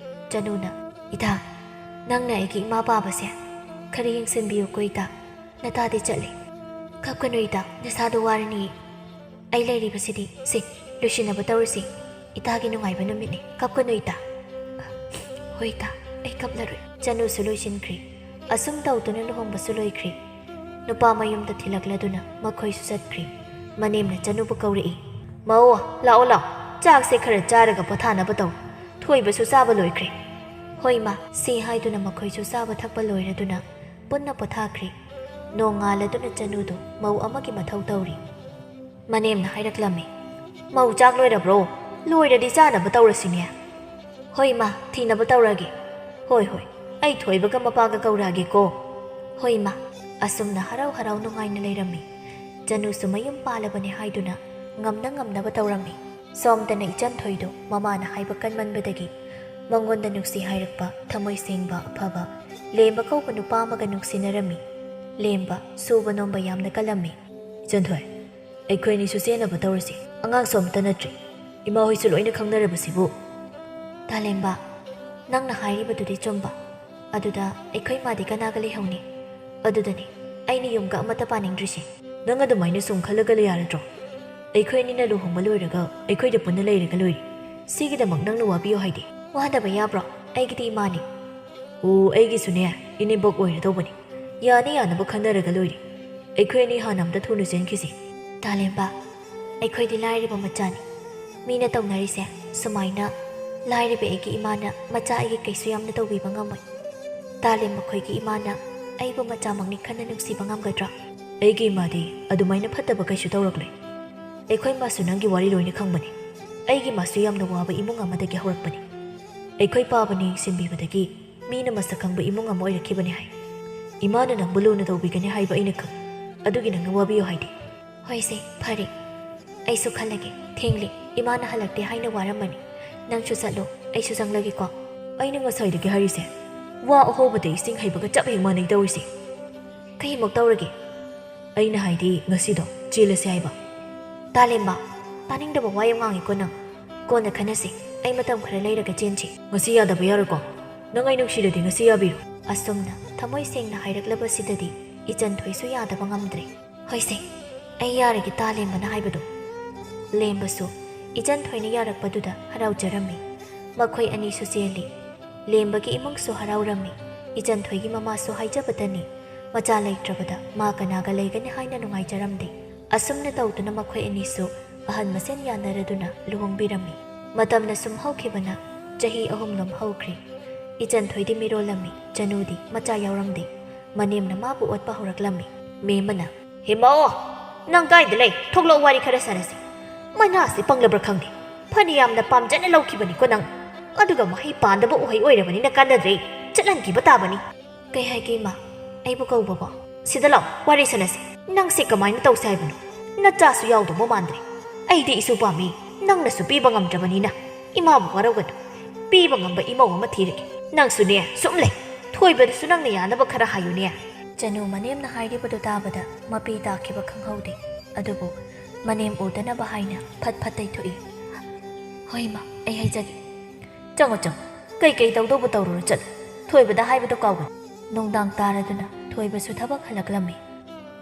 ꯆꯅꯨꯅ, "ꯏꯇꯥ, ꯅꯪꯅ ꯑꯩꯒꯤ ꯏꯃꯥ ꯄꯥꯕꯁꯦ ꯈꯔ ꯌꯦꯡꯁꯤꯟꯕꯤꯌꯨꯀꯣ ꯏꯇꯥ꯫ ꯅꯇꯥꯗꯤ ꯆꯠꯂꯦ꯫" "ꯀꯞꯀꯅꯨ ꯏꯇꯥ, ꯅꯁꯥꯗꯣ ꯋꯥꯔꯅꯤ꯫ ꯑꯩ ꯂꯩꯔꯤꯕꯁꯤꯗꯤ꯫ ꯁꯦ, ꯂꯣꯏꯁꯤꯟꯅꯕ ꯇꯧꯔꯁꯤ꯫ ꯏꯇꯥꯒꯤ ꯅꯨꯡꯉꯥꯏꯕ ꯅꯨꯃꯤꯠꯅꯤ꯫ ꯀꯞꯀꯅꯨ ꯏꯇꯥ꯫" "ꯍꯣꯏ ꯏꯇꯥ, ꯑꯩ ꯀꯞꯂꯔꯣꯏ꯫" ꯆꯅꯨꯁꯨ ꯂꯣꯏꯁꯤꯟꯈ꯭ꯔꯦ꯫ ꯑꯁꯨꯝ ꯇꯧꯗꯨꯅ ꯂꯨꯍꯣꯡꯕꯁꯨ ꯂꯣꯏꯈ꯭ꯔꯦ꯫ ꯅꯨꯄꯥ ꯃꯌꯨꯝꯗ ꯊꯤꯜꯂꯛꯂꯗꯨꯅ ꯃꯈꯣꯏꯁꯨ ꯆꯠꯈ꯭ꯔꯦ꯫ ꯃꯅꯦꯝꯅ ꯆꯅꯨꯕꯨ ꯀꯧꯔꯛꯏ꯫ "ꯃꯧ, ꯂꯥꯛꯑꯣ ꯂꯥꯛꯑꯣ, ꯆꯥꯛꯁꯦ ꯈꯔ ꯆꯥꯔꯒ ꯄꯣꯊꯥꯅꯕ ꯇꯧ꯫ ꯊꯣꯏꯕꯁꯨ ꯆꯥꯕ ꯂꯣꯏꯈ꯭ꯔꯦ꯫" "ꯍꯣꯏ ꯃꯥ꯫" ꯁꯤ ꯍꯥꯏꯗꯨꯅ ꯃꯈꯣꯏꯁꯨ ꯆꯥꯕ ꯊꯛꯄ ꯂꯣꯏꯔꯗꯨꯅ ꯄꯨꯟꯅ ꯄꯣꯊꯥꯈ꯭ꯔꯦ꯫ ꯅꯣꯡꯉꯥꯜꯂꯗꯨꯅ ꯆꯅꯨꯗꯨ ꯃꯧ ꯑꯃꯒꯤ ꯃꯊꯧ ꯇꯧꯔꯤ꯫ ꯃꯅꯦꯝꯅ ꯍꯥꯏꯔꯛꯂꯝꯃꯤ, "ꯃꯧ, ꯆꯥꯛ ꯂꯣꯏꯔꯕ꯭ꯔꯣ? ꯂꯣꯏꯔꯗꯤ ꯆꯥꯅꯕ ꯇꯧꯔꯁꯤꯅꯦ꯫" "ꯍꯣꯏ ꯏꯃꯥ, ꯊꯤꯅꯕ ꯇꯧꯔꯒꯦ꯫" "ꯍꯣꯏ ꯍꯣꯏ, ꯑꯩ ꯊꯣꯏꯕꯒ ꯃꯄꯥꯒ ꯀꯧꯔꯛꯑꯒꯦꯀꯣ꯫" "ꯍꯣꯏ ꯏꯃꯥ꯫" ꯑꯁꯨꯝꯅ ꯍꯔꯥꯎ ꯍꯔꯥꯎ ꯅꯨꯡꯉꯥꯏꯅ ꯂꯩꯔꯝꯃꯤ꯫ ꯆꯅꯨꯁꯨ ꯃꯌꯨꯝ ꯄꯥꯜꯂꯕꯅꯤ ꯍꯥꯏꯗꯨꯅ ꯉꯝꯅ ꯉꯝꯅꯕ ꯇꯧꯔꯝꯃꯤ꯫ ꯁꯣꯝꯗꯅ ꯏꯆꯟꯊꯣꯏꯗꯨ ꯃꯃꯥꯅ ꯍꯥꯏꯕ ꯀꯟꯃꯟꯕꯗꯒꯤ ꯃꯉꯣꯟꯗ ꯅꯨꯡꯁꯤ ꯍꯥꯏꯔꯛꯄ ꯊꯃꯣꯏ ꯁꯦꯡꯕ ꯑꯐꯕ ꯂꯦꯝꯕ ꯀꯧꯕ ꯅꯨꯄꯥ ꯑꯃꯒ ꯅꯨꯡꯁꯤꯅꯔꯝꯃꯤ꯫ ꯂꯦꯝꯕ ꯁꯨꯕ ꯅꯣꯝꯕ ꯌꯥꯝꯅ ꯀꯜꯂꯝꯃꯤ꯫ "ꯏꯆꯟꯊꯣꯏ, ꯑꯩꯈꯣꯏ ꯑꯅꯤꯁꯨ ꯆꯦꯟꯅꯕ ꯇꯧꯔꯁꯤ꯫ ꯑꯉꯥꯡꯁꯨ ꯑꯃꯠꯇ ꯅꯠꯇ꯭ꯔꯤ꯫ ꯏꯃꯥ ꯍꯣꯏꯁꯨ ꯂꯣꯏꯅ ꯈꯪꯅꯔꯕꯁꯤꯕꯨ꯫" "ꯇꯥꯂꯦꯝꯕ, ꯅꯪꯅ ꯍꯥꯏꯔꯤꯕꯗꯨꯗꯤ ꯆꯨꯝꯕ꯫ ꯑꯗꯨꯗ ꯑꯩꯈꯣꯏ ꯃꯥꯗꯤ ꯀꯅꯥꯒ ꯂꯩꯍꯧꯅꯤ? ꯑꯗꯨꯗꯅꯤ ꯑꯩꯅ ꯌꯨꯝꯒ ꯑꯃꯠꯇ ꯄꯥꯅꯤꯡꯗ꯭ꯔꯤꯁꯦ꯫ ꯅꯪ ꯑꯗꯨꯃꯥꯏꯅ ꯁꯨꯝ ꯈꯜꯂꯒ ꯂꯩ ꯌꯥꯔꯗ꯭ꯔꯣ? ꯑꯩꯈꯣꯏ ꯑꯅꯤꯅ ꯂꯨꯍꯣꯡꯕ ꯂꯣꯏꯔꯒ ꯑꯩꯈꯣꯏꯗ ꯄꯨꯟꯅ ꯂꯩꯔꯒ ꯂꯣꯏꯔꯦ꯫ ꯁꯤꯒꯤꯗꯃꯛ ꯅꯪꯅ ꯋꯥꯕꯤꯌꯨ ꯍꯥꯏꯗꯤ? ꯋꯥꯗꯕ ꯌꯥꯕ꯭ꯔꯣ? ꯑꯩꯒꯤꯗꯤ ꯏꯃꯥꯅꯤ꯫ ꯑꯣ, ꯑꯩꯒꯤꯁꯨꯅꯦ, ꯏꯅꯦꯝꯕꯣꯛ ꯑꯣꯏꯔꯗꯧꯕꯅꯤ꯫ ꯌꯥꯅ ꯌꯥꯅꯕ ꯈꯟꯅꯔꯒ ꯂꯣꯏꯔꯦ꯫ ꯑꯩꯈꯣꯏ ꯑꯅꯤ ꯍꯥꯟꯅ ꯑꯝꯇ ꯊꯨꯅ ꯆꯦꯟꯈꯤꯁꯤ꯫ ꯇꯥꯂꯦꯝꯕ, ꯑꯩꯈꯣꯏꯗꯤ ꯂꯥꯏꯔꯕ ꯃꯆꯥꯅꯤ꯫ ꯃꯤꯅ ꯇꯧꯅꯔꯤꯁꯦ ꯁꯨꯃꯥꯏꯅ ꯂꯥꯏꯔꯕ ꯑꯩꯒꯤ ꯏꯃꯥꯅ ꯃꯆꯥ ꯑꯩꯒꯤ ꯀꯩꯁꯨ ꯌꯥꯝꯅ ꯇꯧꯕꯤꯕ ꯉꯝꯃꯣꯏ꯫ ꯇꯥꯂꯦꯝ, ꯃꯈꯣꯏꯒꯤ ꯏꯃꯥꯅ ꯑꯩꯕꯨ ꯃꯆꯥꯃꯛꯅꯤ ꯈꯟꯅ ꯅꯨꯡꯁꯤꯕ ꯉꯝꯒꯗ꯭ꯔꯥ? ꯑꯩꯒꯤ ꯏꯃꯥꯗꯤ ꯑꯗꯨꯃꯥꯏꯅ ꯐꯠꯇꯕ ꯀꯩꯁꯨ ꯇꯧꯔꯛꯂꯣꯏ꯫ ꯑꯩꯈꯣꯏ ꯃꯥꯁꯨ ꯅꯪꯒꯤ ꯋꯥꯔꯤ ꯂꯣꯏꯅ ꯈꯪꯕꯅꯤ꯫ ꯑꯩꯒꯤ ꯃꯥꯁꯨ ꯌꯥꯝꯅ ꯋꯥꯕ ꯏꯃꯨꯡ ꯑꯃꯗꯒꯤ ꯍꯧꯔꯛꯄꯅꯤ꯫ ꯑꯩꯈꯣꯏ ꯄꯥꯕꯅ ꯌꯦꯡꯁꯤꯟꯕꯤꯕꯗꯒꯤ ꯃꯤꯅ ꯃꯁꯛ ꯈꯪꯕ ꯏꯃꯨꯡ ꯑꯃ ꯑꯣꯏꯔꯛꯈꯤꯕꯅꯤ ꯍꯥꯏ꯫ ꯏꯃꯥꯅ ꯅꯪꯕꯨ ꯂꯨꯅ ꯇꯧꯕꯤꯒꯅꯤ ꯍꯥꯏꯕ ꯑꯩꯅ ꯈꯪ꯫ ꯑꯗꯨꯒꯤ ꯅꯪꯅ ꯋꯥꯕꯤꯌꯨ ꯍꯥꯏꯗꯦ꯫ ꯍꯣꯏꯁꯦ, ꯐꯔꯦ꯫ ꯑꯩꯁꯨ ꯈꯜꯂꯒꯦ꯫ ꯊꯦꯡꯂꯦ꯫ ꯏꯃꯥꯅ ꯍꯜꯂꯛꯇꯦ ꯍꯥꯏꯅ ꯋꯥꯔꯝꯃꯅꯤ꯫ ꯅꯪꯁꯨ ꯆꯠꯂꯣ, ꯑꯩꯁꯨ ꯆꯪꯂꯒꯦꯀꯣ꯫ ꯑꯩꯅ ꯉꯁꯥꯏꯗꯒꯤ ꯍꯥꯏꯔꯤꯁꯦ, ꯋꯥ ꯑꯍꯧꯕꯗ ꯏꯁꯤꯡ ꯍꯩꯕꯒ ꯆꯞ ꯍꯦꯛ ꯃꯥꯟꯅꯩ ꯇꯧꯔꯤꯁꯦ꯫ ꯀꯩꯃꯨꯛ ꯇꯧꯔꯒꯦ? ꯑꯩꯅ ꯍꯥꯏꯗꯤ ꯉꯁꯤꯗꯣ ꯆꯦꯜꯂꯁꯦ ꯍꯥꯏꯕ꯫ ꯇꯥꯂꯦꯝꯕ, ꯇꯥꯅꯤꯡꯗꯕ ꯋꯥ ꯌꯥꯝ ꯉꯥꯡꯉꯤꯀꯣ ꯅꯪ꯫ ꯀꯣꯟꯅ ꯈꯟꯅꯁꯤ꯫ ꯑꯩ ꯃꯇꯝ ꯈꯔ ꯂꯩꯔꯒ ꯆꯦꯟꯁꯤ꯫ ꯉꯁꯤ ꯌꯥꯗꯕ ꯌꯥꯔꯣꯏꯀꯣ? ꯅꯪ ꯑꯩ ꯅꯨꯡꯁꯤꯔꯗꯤ ꯉꯁꯤ ꯌꯥꯕꯤꯔꯣ꯫ ꯑꯁꯨꯝꯅ ꯊꯃꯣꯏ ꯁꯦꯡꯅ ꯍꯥꯏꯔꯛꯂꯕꯁꯤꯗꯗꯤ ꯏꯆꯟ ꯊꯣꯏꯁꯨ ꯌꯥꯗꯕ ꯉꯝꯗ꯭ꯔꯦ꯫ ꯍꯣꯏꯁꯦ, ꯑꯩ ꯌꯥꯔꯒꯦ ꯇꯥꯂꯦꯝꯕꯅ ꯍꯥꯏꯕꯗꯣ꯫ ꯂꯦꯝꯕꯁꯨ ꯏꯆꯟ ꯊꯣꯏꯅ ꯌꯥꯔꯛꯄꯗꯨꯗ ꯍꯔꯥꯎꯖꯔꯝꯃꯤ꯫ ꯃꯈꯣꯏ ꯑꯅꯤꯁꯨ ꯆꯦꯜꯂꯤ꯫ ꯂꯦꯝꯕꯒꯤ ꯏꯃꯨꯡꯁꯨ ꯍꯔꯥꯎꯔꯝꯃꯤ꯫ ꯏꯆꯟ ꯊꯣꯏꯒꯤ ꯃꯃꯥꯁꯨ ꯍꯥꯏꯖꯕꯇꯅꯤ, ꯃꯆꯥ ꯂꯩꯇ꯭ꯔꯕꯗ ꯃꯥ ꯀꯅꯥꯒ ꯂꯩꯒꯅꯤ ꯍꯥꯏꯅ ꯅꯨꯡꯉꯥꯏꯖꯔꯝꯗꯦ꯫ ꯑꯁꯨꯝꯅ ꯇꯧꯗꯨꯅ ꯃꯈꯣꯏ ꯑꯅꯤꯁꯨ ꯑꯍꯜ ꯃꯁꯦꯟ ꯌꯥꯅꯔꯗꯨꯅ ꯂꯨꯍꯣꯡꯕꯤꯔꯝꯃꯤ꯫ ꯃꯇꯝꯅ ꯁꯨꯝ ꯍꯧꯈꯤꯕꯅ ꯆꯍꯤ ꯑꯍꯨꯝꯂꯣꯝ ꯍꯧꯈ꯭ꯔꯦ꯫ ꯏꯆꯟ ꯊꯣꯏꯗꯤ ꯃꯤꯔꯣꯜꯂꯝꯃꯤ, ꯆꯅꯨꯗꯤ ꯃꯆꯥ ꯌꯥꯎꯔꯝꯗꯦ꯫ ꯃꯅꯦꯝꯅ ꯃꯥꯕꯨ ꯑꯣꯠꯄ ꯍꯧꯔꯛꯂꯝꯃꯤ꯫ ꯃꯦꯝꯃꯅ, "ꯍꯦꯃꯥꯑꯣ, ꯅꯪ ꯀꯥꯏꯗ ꯂꯩ? ꯊꯣꯛꯂꯛꯑꯣ, ꯋꯥꯔꯤ ꯈꯔ ꯁꯥꯟꯅꯁꯤ꯫ ꯃꯅꯥꯁꯤ ꯄꯪꯂꯕ꯭ꯔꯥ ꯈꯪꯗꯦ꯫ ꯐꯅ ꯌꯥꯝꯅ ꯄꯥꯝꯖꯅ ꯂꯧꯈꯤꯕꯅꯤꯀꯣ ꯅꯪ꯫ ꯑꯗꯨꯒ ꯃꯍꯩ ꯄꯥꯟꯗꯕ ꯎꯍꯩ ꯑꯣꯏꯔꯕꯅꯤꯅ ꯀꯥꯟꯅꯗ꯭ꯔꯦ꯫ ꯆꯠꯍꯟꯈꯤꯕ ꯇꯥꯕꯅꯤ꯫" "ꯀꯩ ꯍꯥꯏꯒꯦ ꯏꯃꯥ? ꯑꯩꯕꯨ ꯀꯧꯕꯕꯣ?" "ꯁꯤꯗ ꯂꯥꯛꯑꯣ, ꯋꯥꯔꯤ ꯁꯥꯟꯅꯁꯤ꯫ ꯅꯪꯁꯦ ꯀꯃꯥꯏꯅ ꯇꯧꯁꯦ ꯍꯥꯏꯕꯅꯣ? ꯅꯆꯥꯁꯨ ꯌꯥꯎꯗꯧꯕ ꯃꯥꯟꯗ꯭ꯔꯦ꯫ ꯑꯩꯗꯤ ꯏꯁꯨ ꯄꯥꯝꯃꯤ, ꯅꯪꯅꯁꯨ ꯄꯤꯕ ꯉꯝꯗ꯭ꯔꯕꯅꯤꯅ ꯏꯃꯥꯕꯨ ꯋꯥꯔꯧꯒꯅꯨ꯫ ꯄꯤꯕ ꯉꯝꯕ ꯏꯃꯧ ꯑꯃ ꯊꯤꯔꯒꯦ꯫ ꯅꯪꯁꯨꯅꯦ, ꯁꯨꯝ ꯂꯩ꯫ ꯊꯣꯏꯕꯗꯁꯨ ꯅꯪꯅ ꯌꯥꯅꯕ ꯈꯔ ꯍꯥꯏꯌꯨꯅꯦ꯫" ꯆꯅꯨ ꯃꯅꯦꯝꯅ ꯍꯥꯏꯔꯤꯕꯗꯨ ꯇꯥꯕꯗ ꯃꯄꯤ ꯇꯥꯈꯤꯕ ꯈꯪꯍꯧꯗꯦ꯫ ꯑꯗꯨꯕꯨ ꯃꯅꯦꯝ ꯎꯗꯅꯕ ꯍꯥꯏꯅ ꯐꯠ ꯐꯠ ꯇꯩꯊꯣꯛꯏ꯫ "ꯍꯣꯏ ꯏꯃꯥ, ꯑꯩ ꯍꯥꯏꯖꯒꯦ꯫" "ꯆꯪꯉꯣ, ꯆꯪꯉꯣ꯫ ꯀꯩꯀꯩ ꯇꯧꯗꯧꯕ ꯇꯧꯔꯨꯔꯣ, ꯆꯠꯂꯣ꯫" ꯊꯣꯏꯕꯗ ꯍꯥꯏꯕꯗꯣ ꯀꯥꯎꯒꯅꯨ꯫ ꯅꯨꯡꯗꯥꯡ ꯇꯥꯔꯗꯨꯅ ꯊꯣꯏꯕꯁꯨ ꯊꯕꯛ ꯍꯜꯂꯛꯂꯝꯃꯤ꯫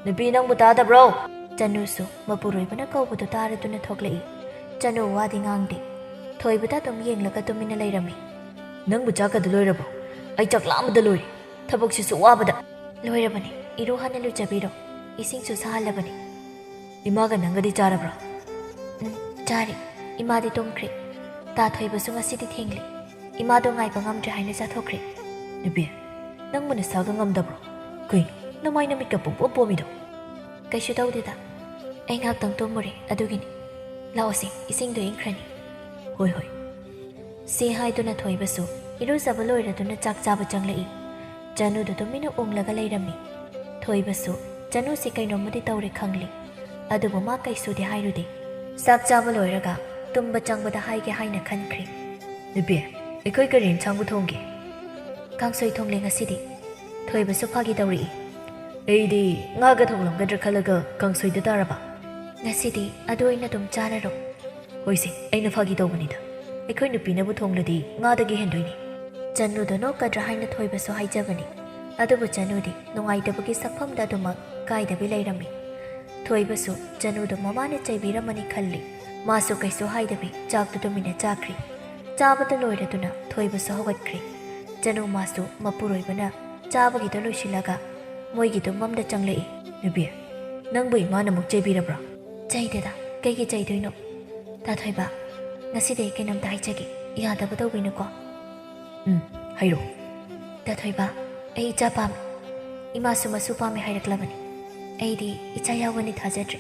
"ꯅꯨꯄꯤ, ꯅꯪꯕꯨ ꯇꯥꯗꯕ꯭ꯔꯣ?" ꯆꯅꯨꯁꯨ ꯃꯄꯨꯔꯣꯏꯕꯅ ꯀꯧꯕꯗꯨ ꯇꯥꯔꯗꯨꯅ ꯊꯣꯛꯂꯛꯏ꯫ ꯆꯅꯨ ꯋꯥꯗꯤ ꯉꯥꯡꯗꯦ꯫ ꯊꯣꯏꯕꯗ ꯑꯗꯨꯝ ꯌꯦꯡꯂꯒ ꯇꯨꯃꯤꯟꯅ ꯂꯩꯔꯝꯃꯤ꯫ "ꯅꯪꯕꯨ ꯆꯥꯛꯀꯗꯨ ꯂꯣꯏꯔꯕꯣ? ꯑꯩ ꯆꯥꯛ ꯂꯥꯝꯕꯗ ꯂꯣꯏꯔꯦ꯫ ꯊꯕꯛꯁꯤꯁꯨ ꯋꯥꯕꯗ꯫" "ꯂꯣꯏꯔꯕꯅꯤ꯫ ꯏꯔꯨ ꯍꯥꯟꯅ ꯂꯨꯖꯕꯤꯔꯣ꯫ ꯏꯁꯤꯡꯁꯨ ꯁꯥꯍꯜꯂꯕꯅꯤ꯫" "ꯏꯃꯥꯒ ꯅꯪꯒꯗꯤ ꯆꯥꯔꯕ꯭ꯔꯥ?" "ꯎꯝ, ꯆꯥꯔꯦ꯫ ꯏꯃꯥꯗꯤ ꯇꯨꯝꯈ꯭ꯔꯦ꯫ ꯇꯥ ꯊꯣꯏꯕꯁꯨ ꯉꯁꯤꯗꯤ ꯊꯦꯡꯂꯦ꯫ ꯏꯃꯥꯗꯣ ꯉꯥꯏꯕ ꯉꯝꯗ꯭ꯔꯦ ꯍꯥꯏꯅ ꯆꯥꯊꯣꯛꯈ꯭ꯔꯦ꯫" "ꯅꯨꯄꯤ, ꯅꯪꯕꯨ ꯅꯁꯥꯒ ꯉꯝꯗꯕ꯭ꯔꯣ? ꯀꯩꯅꯣ ꯅꯃꯥꯏ ꯅꯃꯤꯠꯀ ꯄꯨꯡꯄꯣꯝ ꯄꯣꯝꯃꯤꯗꯣ?" "ꯀꯩꯁꯨ ꯇꯧꯗꯦꯗ꯫ ꯑꯩ ꯉꯥꯏꯍꯥꯛꯇꯪ ꯇꯨꯝꯃꯨꯔꯦ, ꯑꯗꯨꯒꯤꯅꯤ꯫ ꯂꯥꯛꯑꯣꯁꯦ, ꯏꯁꯤꯡꯗꯣ ꯏꯪꯈ꯭ꯔꯅꯤ꯫" "ꯍꯣꯏ, ꯍꯣꯏ꯫" ꯁꯤ ꯍꯥꯏꯗꯨꯅ ꯊꯣꯏꯕꯁꯨ ꯏꯔꯨꯖꯕ ꯂꯣꯏꯔꯗꯨꯅ ꯆꯥꯛ ꯆꯥꯕ ꯆꯪꯂꯛꯏ꯫ ꯆꯅꯨꯗꯨ ꯇꯨꯃꯤꯟꯅ ꯎꯪꯂꯒ ꯂꯩꯔꯝꯃꯤ꯫ ꯊꯣꯏꯕꯁꯨ ꯆꯅꯨꯁꯤ ꯀꯩꯅꯣꯝꯃꯗꯤ ꯇꯧꯔꯦ ꯈꯪꯂꯤ꯫ ꯑꯗꯨꯕꯨ ꯃꯥ ꯀꯩꯁꯨꯗꯤ ꯍꯥꯏꯔꯨꯗꯦ꯫ ꯆꯥꯛ ꯆꯥꯕ ꯂꯣꯏꯔꯒ ꯇꯨꯝꯕ ꯆꯪꯕꯗ ꯍꯥꯏꯒꯦ ꯍꯥꯏꯅ ꯈꯟꯈ꯭ꯔꯤ꯫ "ꯅꯨꯄꯤ, ꯑꯩꯈꯣꯏ ꯀꯔꯤ ꯏꯟꯁꯥꯡꯕꯨ ꯊꯣꯡꯒꯦ?" "ꯀꯥꯡꯁꯣꯏ ꯊꯣꯡꯂꯦ ꯉꯁꯤꯗꯤ꯫" ꯊꯣꯏꯕꯁꯨ ꯐꯥꯒꯤ ꯇꯧꯔꯛꯏ꯫ "ꯑꯩꯗꯤ ꯉꯥꯒ ꯊꯣꯡꯂꯝꯒꯗ꯭ꯔꯥ ꯈꯜꯂꯒ ꯀꯥꯡꯁꯣꯏꯗ ꯇꯥꯔꯕ꯫" "ꯉꯁꯤꯗꯤ ꯑꯗꯨ ꯑꯣꯏꯅ ꯑꯗꯨꯝ ꯆꯥꯔꯔꯣ꯫" "ꯍꯣꯏꯁꯦ, ꯑꯩꯅ ꯐꯥꯒꯤ ꯇꯧꯕꯅꯤꯗ꯫ ꯑꯩꯈꯣꯏ ꯅꯨꯄꯤꯅꯕꯨ ꯊꯣꯡꯂꯗꯤ ꯉꯥꯗꯒꯤ ꯍꯦꯟꯗꯣꯏꯅꯤ꯫" ꯆꯅꯨꯗ ꯅꯣꯛꯀꯗ꯭ꯔꯥ ꯍꯥꯏꯅ ꯊꯣꯏꯕꯁꯨ ꯍꯥꯏꯖꯕꯅꯤ꯫ ꯑꯗꯨꯕꯨ ꯆꯅꯨꯗꯤ ꯅꯨꯡꯉꯥꯏꯇꯕꯒꯤ ꯁꯛꯐꯝꯗ ꯑꯗꯨꯃꯛ ꯀꯥꯏꯗꯕꯤ ꯂꯩꯔꯝꯃꯤ꯫ ꯊꯣꯏꯕꯁꯨ ꯆꯅꯨꯗ ꯃꯃꯥꯅ ꯆꯩꯕꯤꯔꯝꯃꯅꯤ ꯈꯜꯂꯤ꯫ ꯃꯥꯁꯨ ꯀꯩꯁꯨ ꯍꯥꯏꯗꯕꯤ ꯆꯥꯛꯇꯨ ꯇꯨꯃꯤꯟꯅ ꯆꯥꯈ꯭ꯔꯤ꯫ ꯆꯥꯕꯗ ꯂꯣꯏꯔꯗꯨꯅ ꯊꯣꯏꯕꯁꯨ ꯍꯧꯒꯠꯈ꯭ꯔꯤ꯫ ꯆꯅꯨ ꯃꯥꯁꯨ ꯃꯄꯨꯔꯣꯏꯕꯅ ꯆꯥꯕꯒꯤꯗꯣ ꯂꯣꯏꯁꯤꯜꯂꯒ ꯃꯣꯏꯒꯤ ꯇꯨꯝꯐꯝꯗ ꯆꯪꯂꯛꯏ꯫ "ꯅꯨꯄꯤ, ꯅꯪꯕꯨ ꯏꯃꯥꯅ ꯑꯃꯨꯛ ꯆꯩꯕꯤꯔꯕ꯭ꯔꯥ?" "ꯆꯩꯗꯦꯗ, ꯀꯩꯒꯤ ꯆꯩꯗꯣꯏꯅꯣ? ꯇꯥ ꯊꯣꯏꯕ, ꯉꯁꯤꯗꯤ ꯑꯩ ꯀꯩꯅꯣꯝꯇ ꯍꯥꯏꯖꯒꯦ, ꯌꯥꯗꯕ ꯇꯧꯕꯤꯅꯨꯀꯣ꯫" "ꯎꯝ, ꯍꯥꯏꯔꯛꯑꯣ꯫" "ꯇꯥ ꯊꯣꯏꯕ, ꯑꯩ ꯏꯆꯥ ꯄꯥꯝꯃꯤ꯫ ꯏꯃꯥꯁꯨ ꯃꯁꯨ ꯄꯥꯝꯃꯤ ꯍꯥꯏꯔꯛꯂꯕꯅꯤ꯫ ꯑꯩꯗꯤ ꯏꯆꯥ ꯌꯥꯎꯒꯅꯤ ꯊꯥꯖꯗ꯭ꯔꯦ꯫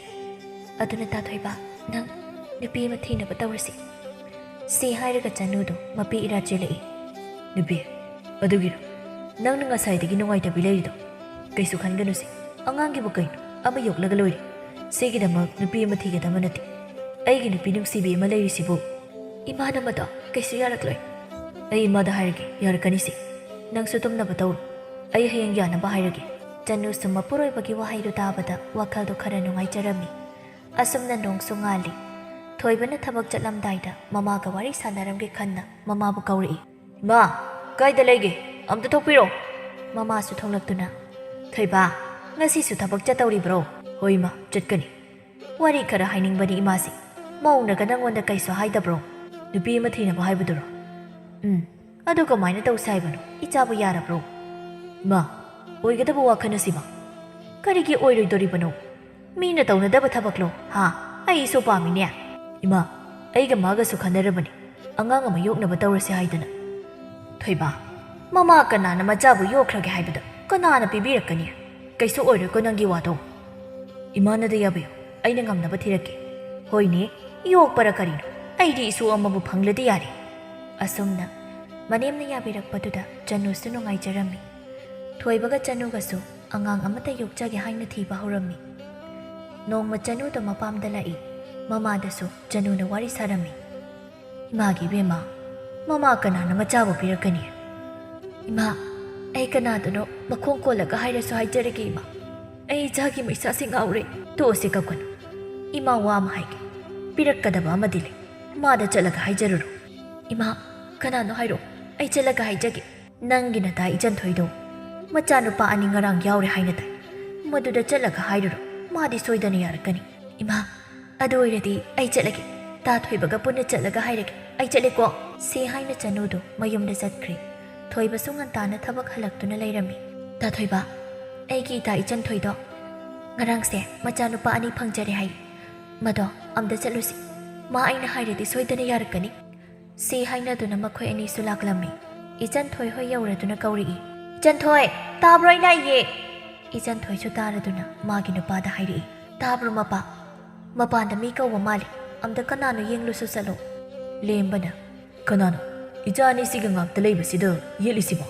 ꯑꯗꯨꯅ ꯇꯥ ꯊꯣꯏꯕ, ꯅꯪ ꯅꯨꯄꯤ ꯑꯃ ꯊꯤꯅꯕ ꯇꯧꯔꯁꯤ꯫" ꯁꯤ ꯍꯥꯏꯔꯒ ꯆꯅꯨꯗꯣ ꯃꯄꯤ ꯏꯔꯥ ꯆꯦꯜꯂꯛꯏ꯫ "ꯅꯨꯄꯤ, ꯑꯗꯨꯒꯤꯔꯣ ꯅꯪꯅ ꯉꯁꯥꯏꯗꯒꯤ ꯅꯨꯡꯉꯥꯏꯇꯕꯤ ꯂꯩꯔꯤꯗꯣ? ꯀꯩꯁꯨ ꯈꯟꯒꯅꯨꯁꯦ, ꯑꯉꯥꯡꯒꯤꯕꯨ ꯀꯩꯅꯣ, ꯑꯃ ꯌꯣꯛꯂꯒ ꯂꯣꯏꯔꯦ꯫ ꯁꯤꯒꯤꯗꯃꯛ ꯅꯨꯄꯤ ꯑꯃ ꯊꯤꯒꯗꯕ ꯅꯠꯇꯦ꯫ ꯑꯩꯒꯤ ꯅꯨꯄꯤ ꯅꯨꯡꯁꯤꯕꯤ ꯑꯃ ꯂꯩꯔꯤꯁꯤꯕꯨ꯫" "ꯏꯃꯥꯅ ꯃꯗꯣ ꯀꯩꯁꯨ ꯌꯥꯔꯛꯂꯣꯏ꯫" "ꯑꯩ ꯏꯃꯥꯗ ꯍꯥꯏꯔꯒꯦ, ꯌꯥꯔꯛꯀꯅꯤꯁꯦ꯫ ꯅꯪꯁꯨ ꯇꯨꯝꯅꯕ ꯇꯧꯔꯣ, ꯑꯩ ꯍꯌꯦꯡ ꯌꯥꯅꯕ ꯍꯥꯏꯔꯒꯦ꯫" ꯆꯅꯨꯁꯨ ꯃꯄꯨꯔꯣꯏꯕꯒꯤ ꯋꯥꯍꯩꯗꯨ ꯇꯥꯕꯗ ꯋꯥꯈꯜꯗꯨ ꯈꯔ ꯅꯨꯡꯉꯥꯏꯖꯔꯝꯃꯤ꯫ ꯑꯁꯨꯝꯅ ꯅꯣꯡꯁꯨ ꯉꯥꯜꯂꯤ꯫ ꯊꯣꯏꯕꯅ ꯊꯕꯛ ꯆꯠꯂꯝꯗꯥꯏꯗ ꯃꯃꯥꯒ ꯋꯥꯔꯤ ꯁꯥꯟꯅꯔꯝꯒꯦ ꯈꯟꯅ ꯃꯃꯥꯕꯨ ꯀꯧꯔꯛꯏ꯫ "ꯏꯃꯥ, ꯀꯥꯏꯗ ꯂꯩꯒꯦ?" "ꯑꯝꯇ ꯊꯣꯛꯄꯤꯔꯣ꯫" ꯃꯃꯥꯁꯨ ꯊꯣꯛꯂꯛꯇꯨꯅ, "ꯊꯣꯏꯕ, ꯉꯁꯤꯁꯨ ꯊꯕꯛ ꯆꯠꯇꯧꯔꯤꯕ꯭ꯔꯣ?" "ꯍꯣꯏ, ꯏꯃꯥ, ꯆꯠꯀꯅꯤ꯫" "ꯋꯥꯔꯤ ꯈꯔ ꯍꯥꯏꯅꯤꯡꯕꯅꯤ ꯏꯃꯥꯁꯦ꯫ ꯃꯧꯅꯒ ꯅꯪꯉꯣꯟꯗ ꯀꯩꯁꯨ ꯍꯥꯏꯗꯕ꯭ꯔꯣ? ꯅꯨꯄꯤ ꯑꯃ ꯊꯤꯅꯕ ꯍꯥꯏꯕꯗꯨꯔꯣ?" "ꯎꯝ, ꯑꯗꯨ ꯀꯃꯥꯏꯅ ꯇꯧꯁꯦ ꯍꯥꯏꯕꯅꯣ? ꯏꯆꯥꯕꯨ ꯌꯥꯔꯕ꯭ꯔꯣ?" "ꯏꯃꯥ, ꯑꯣꯏꯒꯗꯕ ꯋꯥ ꯈꯟꯅꯁꯤꯕ꯫" "ꯀꯔꯤꯒꯤ ꯑꯣꯏꯔꯣꯏꯗꯣꯔꯤꯕꯅꯣ? ꯃꯤꯅ ꯇꯧꯅꯗꯕ ꯊꯕꯛꯂꯣ? ꯍꯥ? ꯑꯩꯁꯨ ꯄꯥꯝꯃꯤꯅꯦ꯫" "ꯏꯃꯥ, ꯑꯩꯒ ꯃꯥꯒꯁꯨ ꯈꯟꯅꯔꯕꯅꯤ, ꯑꯉꯥꯡ ꯑꯃ ꯌꯣꯛꯅꯕ ꯇꯧꯔꯁꯦ ꯍꯥꯏꯗꯅ꯫" "ꯊꯣꯏꯕ, ꯃꯃꯥ ꯀꯅꯥꯅ ꯃꯆꯥꯕꯨ ꯌꯣꯛꯈ꯭ꯔꯒꯦ ꯍꯥꯏꯕꯗ ꯀꯅꯥꯅ ꯄꯤꯕꯤꯔꯛꯀꯅꯤ? ꯀꯩꯁꯨ ꯑꯣꯏꯔꯣꯏꯀꯣ ꯅꯪꯒꯤ ꯋꯥꯗꯣ꯫" "ꯏꯃꯥꯅꯗ ꯌꯥꯕꯤꯌꯨ, ꯑꯩꯅ ꯉꯝꯅꯕ ꯊꯤꯔꯛꯀꯦ꯫" "ꯍꯣꯏꯅꯦ, ꯌꯣꯛꯄꯔ ꯀꯔꯤꯅꯣ? ꯑꯩꯗꯤ ꯏꯁꯨ ꯑꯃꯕꯨ ꯐꯪꯂꯗꯤ ꯌꯥꯔꯦ꯫" ꯑꯁꯨꯝꯅ ꯃꯅꯦꯝꯅ ꯌꯥꯕꯤꯔꯛꯄꯗꯨꯗ ꯆꯅꯨꯁꯨ ꯅꯨꯡꯉꯥꯏꯖꯔꯝꯃꯤ꯫ ꯊꯣꯏꯕꯒ ꯆꯅꯨꯒꯁꯨ ꯑꯉꯥꯡ ꯑꯃꯠꯇ ꯌꯣꯛꯆꯒꯦ ꯍꯥꯏꯅ ꯊꯤꯕ ꯍꯧꯔꯝꯃꯤ꯫ ꯅꯣꯡꯃ ꯆꯅꯨꯗꯣ ꯃꯄꯥꯝꯗ ꯂꯥꯛꯏ꯫ ꯃꯃꯥꯗꯁꯨ ꯆꯅꯨꯅ ꯋꯥꯔꯤ ꯁꯥꯔꯝꯃꯤ꯫ "ꯏꯃꯥꯒꯤ ꯏꯕꯦꯝꯃ, ꯃꯃꯥ ꯀꯅꯥꯅ ꯃꯆꯥꯕꯨ ꯄꯤꯔꯛꯀꯅꯤ?" "ꯏꯃꯥ, ꯑꯩ ꯀꯅꯥꯗꯅꯣ ꯃꯈꯣꯡ ꯀꯣꯜꯂꯒ ꯍꯥꯏꯔꯁꯨ ꯍꯥꯏꯖꯔꯒꯦ ꯏꯃꯥ꯫ ꯑꯩ ꯏꯆꯥꯒꯤ ꯃꯩꯁꯥꯁꯦ ꯉꯥꯎꯔꯦ꯫" "ꯇꯣꯛꯑꯁꯤ ꯀꯞꯀꯅꯨ꯫ ꯏꯃꯥ ꯋꯥ ꯑꯃ ꯍꯥꯏꯒꯦ꯫ ꯄꯤꯔꯛꯀꯗꯕ ꯑꯃꯗꯤ ꯂꯩ꯫ ꯃꯥꯗ ꯆꯠꯂꯒ ꯍꯥꯏꯖꯔꯨꯔꯣ꯫" "ꯏꯃꯥ, ꯀꯅꯥꯅꯣ ꯍꯥꯏꯔꯛꯑꯣ꯫ ꯑꯩ ꯆꯠꯂꯒ ꯍꯥꯏꯖꯒꯦ꯫" "ꯅꯪꯒꯤ ꯅꯇꯥ ꯏꯆꯟꯊꯣꯏꯗꯣ ꯃꯆꯥꯅꯨꯄꯥ ꯑꯅꯤ ꯉꯔꯥꯡ ꯌꯥꯎꯔꯦ ꯍꯥꯏꯅ ꯇꯥꯏ꯫ ꯃꯗꯨꯗ ꯆꯠꯂꯒ ꯍꯥꯏꯔꯨꯔꯣ꯫ ꯃꯥꯗꯤ ꯁꯣꯏꯗꯅ ꯌꯥꯔꯛꯀꯅꯤ꯫" "ꯏꯃꯥ, ꯑꯗꯨ ꯑꯣꯏꯔꯗꯤ ꯑꯩ ꯆꯠꯂꯒꯦ꯫ ꯇꯥ ꯊꯣꯏꯕꯒ ꯄꯨꯟꯅ ꯆꯠꯂꯒ ꯍꯥꯏꯔꯒꯦ꯫ ꯑꯩ ꯆꯠꯂꯦꯀꯣ꯫" ꯁꯤ ꯍꯥꯏꯅ ꯆꯅꯨꯗꯨ ꯃꯌꯨꯝꯗ ꯆꯠꯈ꯭ꯔꯦ꯫ ꯊꯣꯏꯕꯁꯨ ꯉꯟꯇꯥꯅ ꯊꯕꯛ ꯍꯜꯂꯛꯇꯨꯅ ꯂꯩꯔꯝꯃꯤ꯫ "ꯇꯥ ꯊꯣꯏꯕ, ꯑꯩꯒꯤ ꯏꯇꯥ ꯏꯆꯟꯊꯣꯏꯗꯣ ꯉꯔꯥꯡꯁꯦ ꯃꯆꯥꯅꯨꯄꯥ ꯑꯅꯤ ꯐꯪꯖꯔꯦ ꯍꯥꯏ꯫ ꯃꯗꯣ ꯑꯝꯇ ꯆꯠꯂꯨꯁꯤ꯫ ꯃꯥ ꯑꯩꯅ ꯍꯥꯏꯔꯗꯤ ꯁꯣꯏꯗꯅ ꯌꯥꯔꯛꯀꯅꯤ꯫" ꯁꯤ ꯍꯥꯏꯅꯗꯨꯅ ꯃꯈꯣꯏ ꯑꯅꯤꯁꯨ ꯂꯥꯛꯂꯝꯃꯤ꯫ ꯏꯆꯟꯊꯣꯏ ꯍꯣꯏ ꯌꯧꯔꯗꯨꯅ ꯀꯧꯔꯛꯏ꯫ "ꯏꯆꯟꯊꯣꯏ, ꯇꯥꯕ꯭ꯔꯣ ꯑꯩꯅ ꯍꯥꯏꯌꯦ?" ꯏꯆꯟꯊꯣꯏꯁꯨ ꯇꯥꯔꯗꯨꯅ ꯃꯥꯒꯤ ꯅꯨꯄꯥꯗ ꯍꯥꯏꯔꯛꯏ꯫ "ꯇꯥꯕ꯭ꯔꯣ ꯃꯄꯥ? ꯃꯄꯥꯟꯗ ꯃꯤ ꯀꯧꯕ ꯃꯥꯜꯂꯤ꯫ ꯑꯝꯇ ꯀꯅꯥꯅꯣ ꯌꯦꯡꯂꯨꯁꯨ ꯆꯠꯂꯣ꯫" ꯂꯦꯝꯕꯅ, "ꯀꯅꯥꯅꯣ? ꯏꯆꯥ ꯑꯅꯤꯁꯤꯒ ꯉꯥꯛꯇ ꯂꯩꯕꯁꯤꯗ ꯌꯦꯠꯂꯤꯁꯤꯕꯣ?"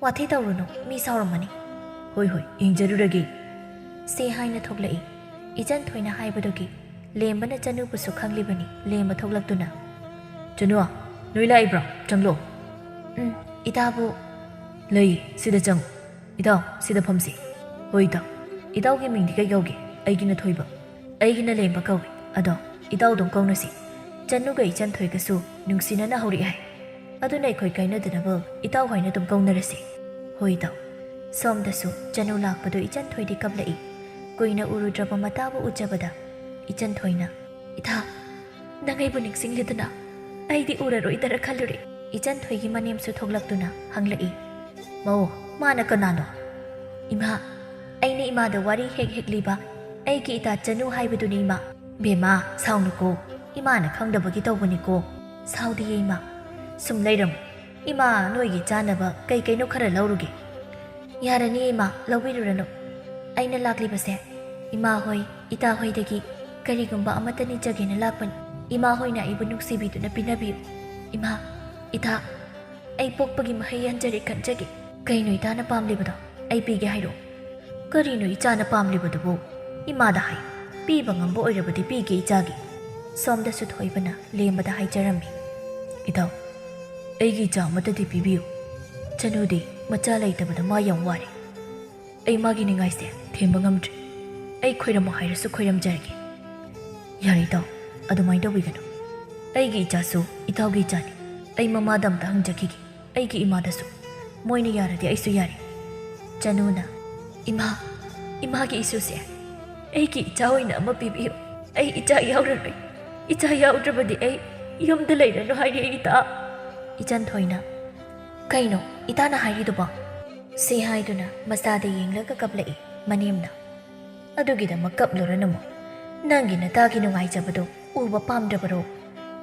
"ꯋꯥꯊꯤ ꯇꯧꯔꯨꯅꯨ, ꯃꯤ ꯁꯥꯎꯔꯝꯃꯅꯤ꯫" "ꯍꯣꯏ ꯍꯣꯏ, ꯌꯦꯡꯖꯔꯨꯔꯒꯦ꯫" ꯁꯤ ꯍꯥꯏꯅ ꯊꯣꯛꯂꯛꯏ꯫ ꯏꯆꯟꯊꯣꯏꯅ ꯍꯥꯏꯕꯗꯨꯒꯤ ꯂꯦꯝꯕꯅ ꯆꯅꯨꯕꯨꯁꯨ ꯈꯪꯂꯤꯕꯅꯤ꯫ ꯂꯦꯝꯕ ꯊꯣꯛꯂꯛꯇꯨꯅ, "ꯆꯅꯨ, ꯅꯣꯏ ꯂꯥꯛꯏꯕ꯭ꯔꯣ? ꯆꯪꯂꯣ꯫" "ꯎꯝ, ꯏꯇꯥꯕꯨ꯫" "ꯂꯩ, ꯁꯤꯗ ꯆꯪꯉꯨ꯫ ꯏꯇꯥꯎ, ꯁꯤꯗ ꯐꯝꯁꯤ꯫" "ꯍꯣꯏ ꯏꯇꯥꯎ꯫ ꯏꯇꯥꯎꯒꯤ ꯃꯤꯡꯗꯤ ꯀꯩ ꯀꯧꯒꯦ?" "ꯑꯩꯒꯤꯅ ꯊꯣꯏꯕ꯫" "ꯑꯩꯒꯤꯅ ꯂꯦꯝꯕ ꯀꯧꯏ꯫ ꯑꯗꯣ ꯏꯇꯥꯎ ꯑꯗꯨꯝ ꯀꯧꯅꯁꯤ꯫ ꯆꯅꯨꯒ ꯏꯆꯟꯊꯣꯏꯒꯁꯨ ꯅꯨꯡꯁꯤꯅꯅ ꯍꯧꯔꯛꯏ ꯍꯥꯏ꯫" ꯑꯗꯨꯅ ꯑꯩꯈꯣꯏ ꯀꯥꯏꯅꯗꯅꯕ ꯏꯇꯥꯎ ꯍꯥꯏꯅ ꯑꯗꯨꯝ ꯀꯧꯅꯔꯁꯤ꯫ ꯍꯣꯏ ꯏꯇꯥꯎ꯫ ꯁꯣꯝꯗꯁꯨ ꯆꯅꯨ ꯂꯥꯛꯄꯗꯨ ꯏꯆꯟ ꯊꯣꯏꯗꯤ ꯀꯞꯂꯛꯏ꯫ ꯀꯨꯏꯅ ꯎꯔꯨꯗ꯭ꯔꯕ ꯃꯇꯥꯕꯨ ꯎꯖꯕꯗ ꯏꯆꯟ ꯊꯣꯏꯅ, "ꯏꯊꯥ, ꯅꯪ ꯑꯩꯕꯨ ꯅꯤꯡꯁꯤꯡꯂꯤꯗꯅ? ꯑꯩꯗꯤ ꯎꯔꯔꯣꯏꯗꯔ ꯈꯜꯂꯨꯔꯦ꯫" ꯏꯆꯟ ꯊꯣꯏꯒꯤ ꯃꯅꯦꯝꯁꯨ ꯊꯣꯛꯂꯛꯇꯨꯅ ꯍꯪꯂꯛꯏ, "ꯃꯧ, ꯃꯥꯅ ꯀꯅꯥꯅꯣ?" "ꯏꯃꯥ, ꯑꯩꯅ ꯏꯃꯥꯗ ꯋꯥꯔꯤ ꯍꯦꯛ ꯍꯦꯛ ꯂꯤꯕ ꯑꯩꯒꯤ ꯏꯇꯥ ꯆꯅꯨ ꯍꯥꯏꯕꯗꯨꯅꯤ ꯏꯃꯥ꯫" "ꯕꯦꯝꯃ, ꯁꯥꯎꯅꯨꯀꯣ, ꯏꯃꯥꯅ ꯈꯪꯗꯕꯒꯤ ꯇꯧꯕꯅꯤꯀꯣ꯫" "ꯁꯥꯎꯗꯤꯌꯦ ꯏꯃꯥ, ꯁꯨꯝ ꯂꯩꯔꯝꯃꯨ, ꯏꯃꯥ ꯅꯣꯏꯒꯤ ꯆꯥꯅꯕ ꯀꯩ ꯀꯩꯅꯣ ꯈꯔ ꯂꯧꯔꯨꯒꯦ꯫" "ꯌꯥꯔꯅꯤ ꯏꯃꯥ, ꯂꯧꯕꯤꯔꯨꯔꯅꯨ꯫ ꯑꯩꯅ ꯂꯥꯛꯂꯤꯕꯁꯦ ꯏꯃꯥ ꯍꯣꯏ, ꯏꯇꯥ ꯍꯣꯏꯗꯒꯤ ꯀꯔꯤꯒꯨꯝꯕ ꯑꯃꯠꯇ ꯅꯤꯖꯒꯦꯅ ꯂꯥꯛꯄꯅꯤ꯫ ꯏꯃꯥ ꯍꯣꯏꯅ ꯑꯩꯕꯨ ꯅꯨꯡꯁꯤꯕꯤꯗꯨꯅ ꯄꯤꯅꯕꯤꯌꯨ꯫ ꯏꯃꯥ, ꯏꯇꯥ, ꯑꯩ ꯄꯣꯛꯄꯒꯤ ꯃꯍꯩ ꯌꯥꯟꯖꯔꯦ ꯈꯟꯖꯒꯦ꯫ ꯀꯩꯅꯣ ꯏꯇꯥꯅ ꯄꯥꯝꯂꯤꯕꯗꯣ? ꯑꯩ ꯄꯤꯒꯦ ꯍꯥꯏꯔꯣ?" "ꯀꯔꯤꯅꯣ ꯏꯆꯥꯅ ꯄꯥꯝꯂꯤꯕꯗꯨꯕꯨ? ꯏꯃꯥꯗ ꯍꯥꯏ, ꯄꯤꯕ ꯉꯝꯕ ꯑꯣꯏꯔꯕꯗꯤ ꯄꯤꯒꯦ ꯏꯆꯥꯒꯤ꯫" ꯁꯣꯝꯗꯁꯨ ꯊꯣꯏꯕꯅ ꯂꯦꯝꯕꯗ ꯍꯥꯏꯖꯔꯝꯃꯤ, "ꯏꯇꯥꯎ, ꯑꯩꯒꯤ ꯏꯆꯥ ꯑꯃꯠꯇꯗꯤ ꯄꯤꯕꯤꯌꯨ꯫ ꯆꯅꯨꯗꯤ ꯃꯆꯥ ꯂꯩꯇꯕꯗ ꯃꯥ ꯌꯥꯝ ꯋꯥꯔꯦ꯫ ꯑꯩ ꯃꯥꯒꯤ ꯅꯤꯡꯉꯥꯏꯁꯦ ꯊꯦꯝꯕ ꯉꯝꯗ꯭ꯔꯦ꯫ ꯑꯩ ꯈꯣꯏꯔꯝꯃꯣ ꯍꯥꯏꯔꯁꯨ ꯈꯣꯏꯔꯝꯖꯔꯒꯦ꯫" "ꯌꯥꯔꯦ ꯏꯇꯥꯎ, ꯑꯗꯨꯃꯥꯏꯅ ꯇꯧꯕꯤꯒꯅꯨ꯫ ꯑꯩꯒꯤ ꯏꯆꯥꯁꯨ ꯏꯇꯥꯎꯒꯤ ꯏꯆꯥꯅꯤ꯫ ꯑꯩ ꯃꯃꯥꯗ ꯑꯝꯇ ꯍꯪꯖꯈꯤꯒꯦ, ꯑꯩꯒꯤ ꯏꯃꯥꯗꯁꯨ꯫ ꯃꯣꯏꯅ ꯌꯥꯔꯗꯤ ꯑꯩꯁꯨ ꯌꯥꯔꯦ꯫" ꯆꯅꯨꯅ, "ꯏꯃꯥ, ꯏꯃꯥꯒꯤ ꯏꯁꯨꯁꯦ ꯑꯩꯒꯤ ꯏꯆꯥ ꯑꯣꯏꯅ ꯑꯃ ꯄꯤꯕꯤꯌꯨ꯫ ꯑꯩ ꯏꯆꯥ ꯌꯥꯎꯔꯔꯣꯏ꯫ ꯏꯆꯥ ꯌꯥꯎꯗ꯭ꯔꯕꯗꯤ ꯑꯩ ꯌꯨꯝꯗ ꯂꯩꯔꯅꯨ ꯍꯥꯏꯔꯦ ꯏꯇꯥ꯫" ꯏꯆꯟ ꯊꯣꯏꯅ, "ꯀꯩꯅꯣ ꯏꯇꯥꯅ ꯍꯥꯏꯔꯤꯗꯨꯕꯣ?" ꯁꯤ ꯍꯥꯏꯗꯨꯅ ꯃꯆꯥꯗ ꯌꯦꯡꯂꯒ ꯀꯞꯂꯛꯏ ꯃꯅꯦꯝꯅ꯫ "ꯑꯗꯨꯒꯤꯗꯃꯛ ꯀꯞꯂꯨꯔꯅꯨꯃꯣ꯫ ꯅꯪꯒꯤ ꯅꯇꯥꯒꯤ ꯅꯨꯡꯉꯥꯏꯖꯕꯗꯣ ꯎꯕ ꯄꯥꯝꯗ꯭ꯔꯕꯔꯣ?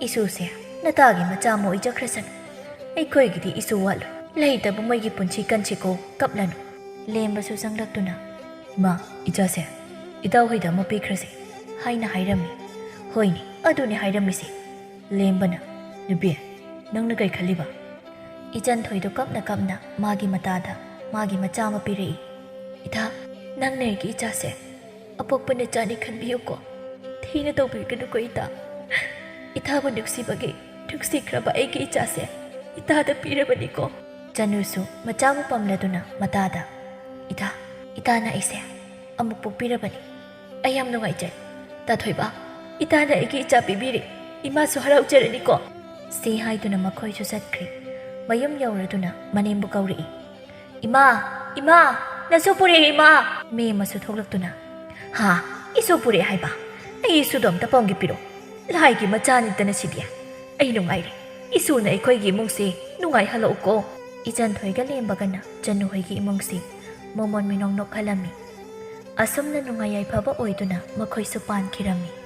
ꯏꯁꯨꯁꯦ ꯅꯇꯥꯒꯤ ꯃꯆꯥ ꯑꯃ ꯑꯣꯏꯖꯈ꯭ꯔꯁꯅꯨ꯫ ꯑꯩꯈꯣꯏꯒꯤꯗꯤ ꯏꯁꯨ ꯋꯥꯠꯂꯣꯏ꯫ ꯂꯩꯇꯕ ꯃꯣꯏꯒꯤ ꯄꯨꯟꯁꯤ ꯀꯟꯁꯤꯀꯣ, ꯀꯞꯂꯅꯨ꯫" ꯂꯦꯝꯕꯁꯨ ꯆꯪꯂꯛꯇꯨꯅ, "ꯏꯃꯥ, ꯏꯆꯥꯁꯦ ꯏꯇꯥꯎ ꯍꯣꯏꯗ ꯑꯃ ꯄꯤꯈ꯭ꯔꯁꯤ" ꯍꯥꯏꯅ ꯍꯥꯏꯔꯝꯃꯤ꯫ "ꯍꯣꯏꯅꯦ, ꯑꯗꯨꯅꯦ ꯍꯥꯏꯔꯝꯃꯤꯁꯦ꯫" ꯂꯦꯝꯕꯅ, "ꯅꯨꯄꯤ, ꯅꯪꯅ ꯀꯩ ꯈꯜꯂꯤꯕ?" ꯏꯆꯟ ꯊꯣꯏꯗꯣ ꯀꯞꯅ ꯀꯞꯅ ꯃꯥꯒꯤ ꯃꯇꯥꯗ ꯃꯥꯒꯤ ꯃꯆꯥ ꯑꯃ ꯄꯤꯔꯛꯏ꯫ "ꯏꯇꯥ, ꯅꯪꯅ ꯑꯩꯒꯤ ꯏꯆꯥꯁꯦ ꯑꯄꯣꯛꯄ ꯅꯆꯥꯅꯤ ꯈꯟꯕꯤꯌꯨꯀꯣ꯫ ꯊꯤꯅ ꯇꯧꯕꯤꯒꯅꯨꯀꯣ ꯏꯇꯥ꯫ ꯏꯇꯥꯕꯨ ꯅꯨꯡꯁꯤꯕꯒꯤ ꯅꯨꯡꯁꯤꯈ꯭ꯔꯕ ꯑꯩꯒꯤ ꯏꯆꯥꯁꯦ ꯏꯇꯥꯗ ꯄꯤꯔꯕꯅꯤꯀꯣ꯫" ꯆꯅꯨꯁꯨ ꯃꯆꯥꯕꯨ ꯄꯝꯂꯗꯨꯅ ꯃꯇꯥꯗ, "ꯏꯇꯥ, ꯏꯇꯥꯅ ꯑꯩꯁꯦ ꯑꯃꯨꯛ ꯄꯣꯛꯄꯤꯔꯕꯅꯤ꯫ ꯑꯩ ꯌꯥꯝ ꯅꯨꯡꯉꯥꯏꯖꯔꯦ꯫ ꯇꯥꯊꯣꯏꯕ, ꯏꯇꯥꯅ ꯑꯩꯒꯤ ꯏꯆꯥ ꯄꯤꯕꯤꯔꯦ꯫ ꯏꯃꯥꯁꯨ ꯍꯔꯥꯎꯖꯔꯅꯤꯀꯣ꯫" ꯁꯤ ꯍꯥꯏꯗꯨꯅ ꯃꯈꯣꯏꯁꯨ ꯆꯠꯈ꯭ꯔꯦ꯫ ꯃꯌꯨꯝ ꯌꯧꯔꯗꯨꯅ ꯃꯅꯦꯝꯕꯨ ꯀꯧꯔꯛꯏ꯫ "ꯏꯃꯥ, ꯏꯃꯥ, ꯅꯁꯨ ꯄꯨꯔꯛꯑꯦ, ꯏꯃꯥ!" ꯃꯦꯝꯃꯁꯨ ꯊꯣꯛꯂꯛꯇꯨꯅ, "ꯍꯥ, ꯏꯁꯨ ꯄꯨꯔꯛꯑꯦ ꯍꯥꯏꯕ? ꯑꯩ ꯏꯁꯨꯗꯣ ꯑꯝꯇ ꯄꯥꯎꯒꯤ ꯄꯤꯔꯣ꯫ ꯂꯥꯏꯒꯤ ꯃꯆꯥꯅꯤꯗꯅ ꯁꯤꯗꯤ꯫ ꯑꯩ ꯅꯨꯡꯉꯥꯏꯔꯦ꯫ ꯏꯁꯨꯅ ꯑꯩꯈꯣꯏꯒꯤ ꯏꯃꯨꯡꯁꯦ ꯅꯨꯡꯉꯥꯏꯍꯜꯂꯛꯎꯀꯣ꯫" ꯏꯆꯟꯊꯣꯏꯒ ꯂꯦꯝꯕꯒꯅ ꯆꯅꯨ ꯍꯣꯏꯒꯤ ꯏꯃꯨꯡꯁꯤ ꯃꯣꯃꯣꯟ ꯃꯤꯅꯣꯡ ꯅꯣꯛꯍꯜꯂꯝꯃꯤ꯫ ꯑꯁꯨꯝꯅ ꯅꯨꯡꯉꯥꯏ ꯌꯥꯏꯐꯕ ꯑꯣꯏꯗꯨꯅ ꯃꯈꯣꯏꯁꯨ ꯄꯥꯟꯈꯤꯔꯝꯃꯤ꯫